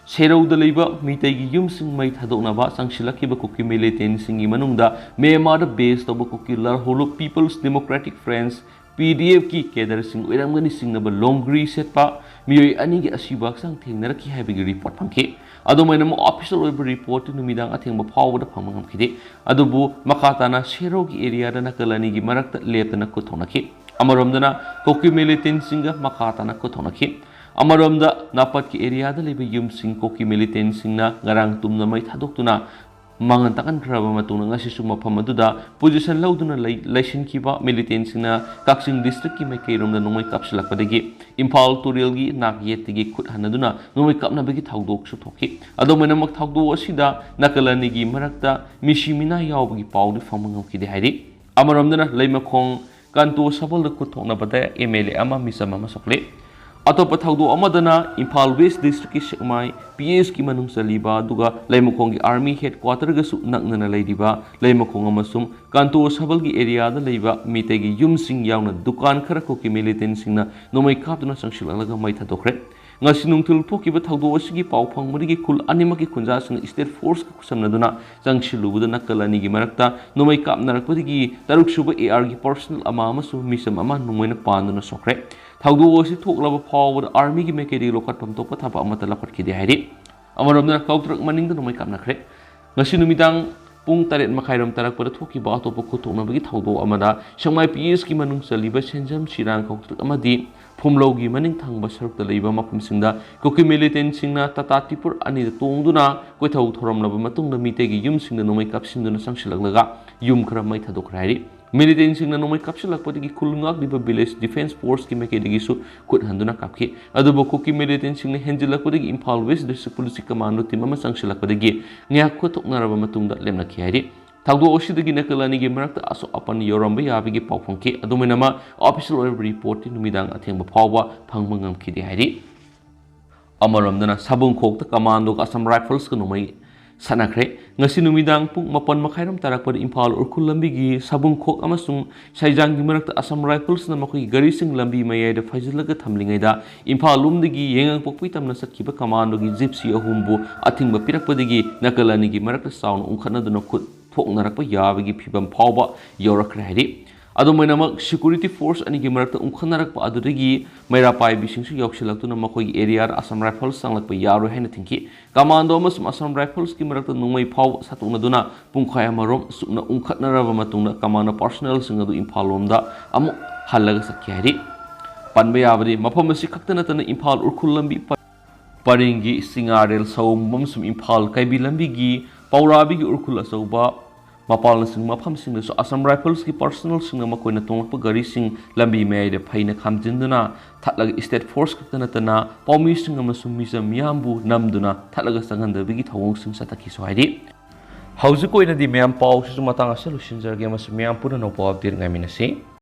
ꯁꯦꯔꯧꯗ ꯂꯩꯕ ꯃꯤꯇꯩꯒꯤ ꯌꯨꯝꯁꯤꯡ ꯃꯩ ꯊꯥꯗꯣꯛꯅꯕ ꯆꯪꯁꯤꯜꯂꯛꯈꯤꯕ ꯀꯨꯀꯤ militantꯁꯤꯡꯒꯤ ꯃꯅꯨꯡꯗ ꯃ꯭ꯌꯥꯟꯃꯥꯔꯗ base ꯇꯧꯕ ꯀꯨꯀꯤ ꯂꯔꯍꯣꯂꯨꯞ People's Democratic Front, PDFꯀꯤ cadreꯁꯤꯡ ꯑꯣꯏꯔꯝꯒꯅꯤ ꯆꯤꯡꯅꯕ ꯂꯣꯡꯒ꯭ꯔꯤ ꯁꯦꯠꯄ ꯃꯤꯑꯣꯏ ꯑꯅꯤꯒꯤ ꯑꯁꯤꯕ ꯍꯛꯆꯥꯡ ꯊꯦꯡꯅꯔꯛꯈꯤ ꯍꯥꯏꯕꯒꯤ report ꯐꯪꯈꯤ꯫ ꯑꯗꯨꯝ ꯑꯣꯏꯅꯃꯛ, official ꯑꯣꯏꯕ reportꯇꯤ ꯅꯨꯃꯤꯗꯥꯡ ꯑꯊꯦꯡꯕ ꯐꯥꯎꯕꯗ ꯐꯪꯕ ꯉꯝꯈꯤꯗꯦ꯫ ꯑꯗꯨꯕꯨ ꯃꯈꯥ ꯇꯥꯅ ꯁꯦꯔꯧꯒꯤ areaꯗ ꯅꯥꯀꯜ ꯑꯅꯤꯒꯤ ꯃꯔꯛꯇ ꯂꯦꯞꯇꯅ ꯈꯨꯠ ꯊꯣꯛꯅꯈꯤ꯫ ꯑꯃꯔꯣꯝꯗꯅ, ꯀꯨꯀꯤ militantꯁꯤꯡꯒ ꯃꯈꯥ ꯇꯥꯅ ꯈꯨꯠ ꯊꯣꯛꯅꯈꯤ꯫ ꯑꯃꯔꯣꯝꯗ, ꯅꯥꯄꯠꯀꯤ areaꯗ ꯂꯩꯕ ꯌꯨꯝꯁꯤꯡ ꯀꯨꯀꯤ militantꯁꯤꯡꯅ ꯉꯔꯥꯡ ꯇꯨꯝꯅ ꯃꯩ ꯊꯥꯗꯣꯛꯇꯨꯅ ꯃꯥꯡꯍꯟ ꯇꯥꯛꯍꯟꯈ꯭ꯔꯕ ꯃꯇꯨꯡꯗ ꯉꯁꯤꯁꯨ ꯃꯐꯝ ꯑꯗꯨꯗ position ꯂꯧꯗꯨꯅ ꯂꯩ-, ꯂꯩꯁꯤꯟꯈꯤꯕ militantꯁꯤꯡꯅ ꯀꯛꯆꯤꯡ districtꯀꯤ ꯃꯥꯏꯀꯩꯔꯣꯝꯗ ꯅꯣꯡꯃꯩ ꯀꯥꯞꯁꯤꯜꯂꯛꯄꯗꯒꯤ ꯏꯝꯐꯥꯜ ꯇꯨꯔꯦꯜꯒꯤ ꯅꯥꯛ ꯌꯦꯠꯇꯒꯤ ꯈꯨꯠ ꯍꯟꯅꯗꯨꯅ ꯅꯣꯡꯃꯩ ꯀꯥꯞꯅꯕꯒꯤ ꯊꯧꯗꯣꯛꯁꯨ ꯊꯣꯛꯈꯤ꯫ ꯑꯗꯨꯝ ꯑꯣꯏꯅꯃꯛ ꯊꯧꯗꯣꯛ ꯑꯁꯤꯗ ꯅꯥꯀꯜ ꯑꯅꯤꯒꯤ ꯃꯔꯛꯇ ꯃꯤꯁꯤ ꯃꯤꯅꯥ ꯌꯥꯎꯕꯒꯤ ꯄꯥꯎꯗꯤ ꯐꯪꯕ ꯉꯝꯈꯤꯗꯦ ꯍꯥꯏꯔꯤ꯫ ꯑꯃꯔꯣꯝꯗꯅ ꯂꯩꯃꯈꯣꯡ ꯀꯥꯟꯇꯣ ꯁꯕꯜꯗ ꯈꯨꯠ ꯊꯣꯛꯅꯕꯗ MLA ꯑꯃ ꯃꯤꯆꯝ ꯑꯃ ꯁꯣꯛꯂꯦ꯫ ꯑꯇꯣꯞꯄ ꯊꯧꯗꯣꯛ ꯑꯃꯗꯅ ꯏꯝꯐꯥꯜ West districtꯀꯤ ꯁꯦꯛꯃꯥꯏ PSꯀꯤ ꯃꯅꯨꯡ ꯆꯜꯂꯤꯕ ꯑꯗꯨꯒ ꯂꯩꯃꯈꯣꯡꯒꯤ army headquarterꯒꯁꯨ ꯅꯛꯅꯅ ꯂꯩꯔꯤꯕ ꯂꯩꯃꯈꯣꯡ ꯑꯃꯁꯨꯡ ꯀꯥꯟꯇꯣ ꯁꯕꯜꯒꯤ areaꯗ ꯂꯩꯕ ꯃꯤꯇꯩꯒꯤ ꯌꯨꯝꯁꯤꯡ ꯌꯥꯎꯅ ꯗꯨꯀꯥꯟ ꯈꯔ ꯀꯨꯀꯤ militantꯁꯤꯡꯅ ꯅꯣꯡꯃꯩ ꯀꯥꯞꯇꯨꯅ ꯆꯪꯁꯤꯜꯂꯛꯂꯒ ꯃꯩ ꯊꯥꯗꯣꯛꯈ꯭ꯔꯦ꯫ ꯉꯁꯤ ꯅꯨꯡꯊꯤꯜ ꯊꯣꯛꯈꯤꯕ ꯊꯧꯗꯣꯛ ꯑꯁꯤꯒꯤ ꯄꯥꯎ ꯐꯪꯕꯗꯒꯤ ꯈꯨꯜ ꯑꯅꯤꯃꯛꯀꯤ ꯈꯨꯟꯖꯥꯁꯤꯡꯅ state forceꯀ ꯈꯨꯠꯁꯝꯅꯗꯨꯅ ꯆꯪꯁꯤꯜꯂꯨꯕꯗ ꯅꯥꯀꯜ ꯑꯅꯤꯒꯤ ꯃꯔꯛꯇ ꯅꯣꯡꯃꯩ ꯀꯥꯞꯅꯔꯛꯄꯗꯒꯤ ꯇꯔꯨꯛ ꯁꯨꯕ ARꯒꯤ personnel ꯑꯃ ꯑꯃꯁꯨꯡ ꯃꯤꯆꯝ ꯑꯃ ꯅꯣꯡꯃꯩꯅ ꯄꯥꯟꯗꯨꯅ ꯁꯣꯛꯈ꯭ꯔꯦ꯫ ꯊꯧꯗꯣꯛ ꯑꯁꯤ ꯊꯣꯛꯂꯕ ꯐꯥꯎꯕꯗ armyꯒꯤ ꯃꯥꯏꯀꯩꯗꯒꯤ ꯂꯧꯈꯠꯐꯝ ꯊꯣꯛꯄ ꯊꯕꯛ ꯑꯃꯠꯇ ꯂꯧꯈꯠꯈꯤꯗꯦ ꯍꯥꯏꯔꯤ꯫ ꯑꯃꯔꯣꯝꯗꯅ ꯀꯧꯇ꯭ꯔꯛ ꯃꯅꯤꯡꯗ ꯅꯣꯡꯃꯩ ꯀꯥꯞꯅꯈ꯭ꯔꯦ꯫ ꯉꯁꯤ ꯅꯨꯃꯤꯗꯥꯡ ꯄꯨꯡ ꯇꯔꯦꯠ ꯃꯈꯥꯏꯔꯣꯝ ꯇꯥꯔꯛꯄꯗ ꯊꯣꯛꯈꯤꯕ ꯑꯇꯣꯞꯄ ꯈꯨꯠꯊꯣꯛꯅꯕꯒꯤ ꯊꯧꯗꯣꯛ ꯑꯃꯗ ꯁꯦꯛꯃꯥꯏ PSꯀꯤ ꯃꯅꯨꯡ ꯆꯜꯂꯤꯕ ꯁꯦꯟꯖꯝ ꯁꯤꯔꯥꯡ ꯀꯧꯇ꯭ꯔꯛ ꯑꯃꯗꯤ ꯐꯨꯝꯂꯧꯒꯤ ꯃꯅꯤꯡ ꯊꯪꯕ ꯁꯔꯨꯛꯇ ꯂꯩꯕ ꯃꯐꯝꯁꯤꯡꯗ ꯀꯨꯀꯤ militantꯁꯤꯡꯅ Tata Tigor ꯑꯅꯤꯗ ꯇꯣꯡꯗꯨꯅ ꯀꯣꯏꯊꯧ ꯊꯧꯔꯝꯂꯕ ꯃꯇꯨꯡꯗ ꯃꯤꯇꯩꯒꯤ ꯌꯨꯝꯁꯤꯡꯗ ꯅꯣꯡꯃꯩ ꯀꯥꯞꯁꯤꯟꯗꯨꯅ ꯆꯪꯁꯤꯜꯂꯛꯂꯒ ꯌꯨꯝ ꯈꯔ ꯃꯩ ꯊꯥꯗꯣꯛꯈ꯭ꯔꯦ ꯍꯥꯏꯔꯤ꯫ Militantꯁꯤꯡꯅ ꯅꯣꯡꯃꯩ ꯀꯥꯞꯁꯤꯜꯂꯛꯄꯗꯒꯤ ꯈꯨꯜ ꯉꯥꯛꯂꯤꯕ village defence forceꯀꯤ ꯃꯥꯏꯀꯩꯗꯒꯤꯁꯨ ꯈꯨꯠ ꯍꯟꯗꯨꯅ ꯀꯥꯞꯈꯤ꯫ ꯑꯗꯨꯕꯨ ꯀꯨꯀꯤ militantꯁꯤꯡꯅ ꯍꯦꯟꯖꯤꯜꯂꯛꯄꯗꯒꯤ Imphal West District Policeꯀꯤ commando team ꯑꯃ ꯆꯪꯁꯤꯜꯂꯛꯄꯗꯒꯤ ꯉꯥꯏꯍꯥꯛ ꯈꯨꯠ ꯊꯣꯛꯅꯔꯕ ꯃꯇꯨꯡꯗ ꯂꯦꯞꯅꯈꯤ ꯍꯥꯏꯔꯤ꯫ ꯊꯧꯗꯣꯛ ꯑꯁꯤꯗꯒꯤ ꯅꯥꯀꯜ ꯑꯅꯤꯒꯤ ꯃꯔꯛꯇ ꯑꯁꯣꯛ ꯑꯄꯟ ꯌꯥꯎꯔꯝꯕ ꯌꯥꯕꯒꯤ ꯄꯥꯎ ꯐꯪꯈꯤ꯫ ꯑꯗꯨꯝ ꯑꯣꯏꯅꯃꯛ, official ꯑꯣꯏꯕ reportꯇꯤ ꯅꯨꯃꯤꯗꯥꯡ ꯑꯊꯦꯡꯕ ꯐꯥꯎꯕ ꯐꯪꯕ ꯉꯝꯈꯤꯗꯦ ꯍꯥꯏꯔꯤ꯫ ꯑꯃꯔꯣꯝꯗꯅ ꯁꯥꯕꯨꯡꯈꯣꯛꯇ commandoꯒ Assam Riflesꯀ ꯅꯣꯡꯃꯩ ꯁꯥꯟꯅꯈ꯭ꯔꯦ꯫ ꯉꯁꯤ ꯅꯨꯃꯤꯗꯥꯡ ꯄꯨꯡ ꯃꯥꯄꯟ ꯃꯈꯥꯏꯔꯣꯝ ꯇꯥꯔꯛꯄꯗ ꯏꯝꯐꯥꯜ ꯎꯔꯈꯨꯜ ꯂꯝꯕꯤꯒꯤ ꯁꯥꯕꯨꯡꯈꯣꯛ ꯑꯃꯁꯨꯡ ꯁꯥꯏꯖꯥꯡꯒꯤ ꯃꯔꯛꯇ Assam Riflesꯅ ꯃꯈꯣꯏꯒꯤ ꯒꯥꯔꯤꯁꯤꯡ ꯂꯝꯕꯤ ꯃꯌꯥꯏꯗ ꯐꯩꯖꯤꯜꯂꯒ ꯊꯝꯂꯤꯉꯩꯗ ꯏꯝꯐꯥꯜ ꯂꯣꯝꯗꯒꯤ ꯌꯥꯏꯉꯪꯄꯣꯛꯄꯤ ꯇꯝꯅ ꯆꯠꯈꯤꯕ commandoꯒꯤ Jeepꯁꯤ ꯑꯍꯨꯝꯕꯨ ꯑꯊꯤꯡꯕ ꯄꯤꯔꯛꯄꯗꯒꯤ ꯅꯥꯀꯜ ꯑꯅꯤꯒꯤ ꯃꯔꯛꯇ ꯆꯥꯎꯅ ꯎꯪꯈꯠꯅꯗꯨꯅ ꯈꯨꯠ ꯊꯣꯛꯅꯔꯛꯄ ꯌꯥꯕꯒꯤ ꯐꯤꯕꯝ ꯐꯥꯎꯕ ꯌꯧꯔꯛꯈ꯭ꯔꯦ ꯍꯥꯏꯔꯤ꯫ ꯑꯗꯨꯝ ꯑꯣꯏꯅꯃꯛ, security force ꯑꯅꯤꯒꯤ ꯃꯔꯛꯇ ꯎꯪꯈꯠꯅꯔꯛꯄ ꯑꯗꯨꯗꯒꯤ ꯃꯩꯔꯥ ꯄꯥꯏꯕꯤꯁꯤꯡꯁꯨ ꯌꯥꯎꯁꯤꯜꯂꯛꯇꯨꯅ ꯃꯈꯣꯏꯒꯤ areaꯗ Assam Rifles ꯆꯪꯂꯛꯄ ꯌꯥꯔꯣꯏ ꯍꯥꯏꯅ ꯊꯤꯡꯈꯤ꯫ Commando ꯑꯃꯁꯨꯡ Assam Riflesꯀꯤ ꯃꯔꯛꯇ ꯅꯣꯡꯃꯩ ꯐꯥꯎꯕ ꯁꯠꯇꯣꯛꯅꯗꯨꯅ ꯄꯨꯡꯈꯥꯏ ꯑꯃꯔꯣꯝ ꯆꯨꯞꯅ ꯎꯪꯈꯠꯅꯔꯕ ꯃꯇꯨꯡꯗ commando personnelꯁꯤꯡ ꯑꯗꯨ ꯏꯝꯐꯥꯜ ꯂꯣꯝꯗ ꯑꯃꯨꯛ ꯍꯜꯂꯒ ꯆꯠꯈꯤ ꯍꯥꯏꯔꯤ꯫ ꯄꯟꯕ ꯌꯥꯕꯗꯤ, ꯃꯐꯝ ꯑꯁꯤ ꯈꯛꯇ ꯅꯠꯇꯅ ꯏꯝꯐꯥꯜ ꯎꯔꯈꯨꯜ ꯂꯝꯕꯤ ꯄ-, ꯄꯔꯦꯡꯒꯤ ꯁꯤꯡꯉꯥꯔꯦꯜ ꯁꯑꯣꯝꯕꯨꯡ ꯑꯃꯁꯨꯡ ꯏꯝꯐꯥꯜ ꯀꯩꯕꯤ ꯂꯝꯕꯤꯒꯤ ꯄꯧꯔꯥꯕꯤꯒꯤ ꯎꯔꯈꯨꯜ ꯑꯆꯧꯕ, ꯃꯄꯥꯜꯅꯆꯤꯡꯕ ꯃꯐꯝꯁꯤꯡꯗꯁꯨ Assam Riflesꯀꯤ personnelꯁꯤꯡꯅ ꯃꯈꯣꯏꯅ ꯇꯣꯡꯂꯛꯄ ꯒꯥꯔꯤꯁꯤꯡ ꯂꯝꯕꯤ ꯃꯌꯥꯏꯗ ꯐꯩꯅ ꯈꯥꯝꯖꯤꯟꯗꯨꯅ ꯊꯠꯂꯒ state force ꯈꯛꯇ ꯅꯠꯇꯅ ꯄꯥꯎꯃꯤꯁꯤꯡ ꯑꯃꯁꯨꯡ ꯃꯤꯆꯝ ꯃꯤꯌꯥꯝꯕꯨ ꯅꯝꯗꯨꯅ ꯊꯠꯂꯒ ꯆꯪꯍꯟꯗꯕꯒꯤ ꯊꯧꯑꯣꯡꯁꯤꯡ ꯆꯠꯊꯈꯤꯁꯨ ꯍꯥꯏꯔꯤ꯫ ꯍꯧꯖꯤꯛꯀꯤ ꯑꯣꯏꯅꯗꯤ ꯃꯌꯥꯝ ꯄꯥꯎꯁꯤꯁꯨ ꯃꯇꯥꯡ ꯑꯁꯤꯗ ꯂꯣꯏꯁꯤꯟꯖꯔꯒꯦ ꯑꯃꯁꯨꯡ ꯃꯌꯥꯝ ꯄꯨꯟꯅ ꯑꯅꯧꯕ update ꯉꯥꯏꯃꯤꯟꯅꯁꯤ꯫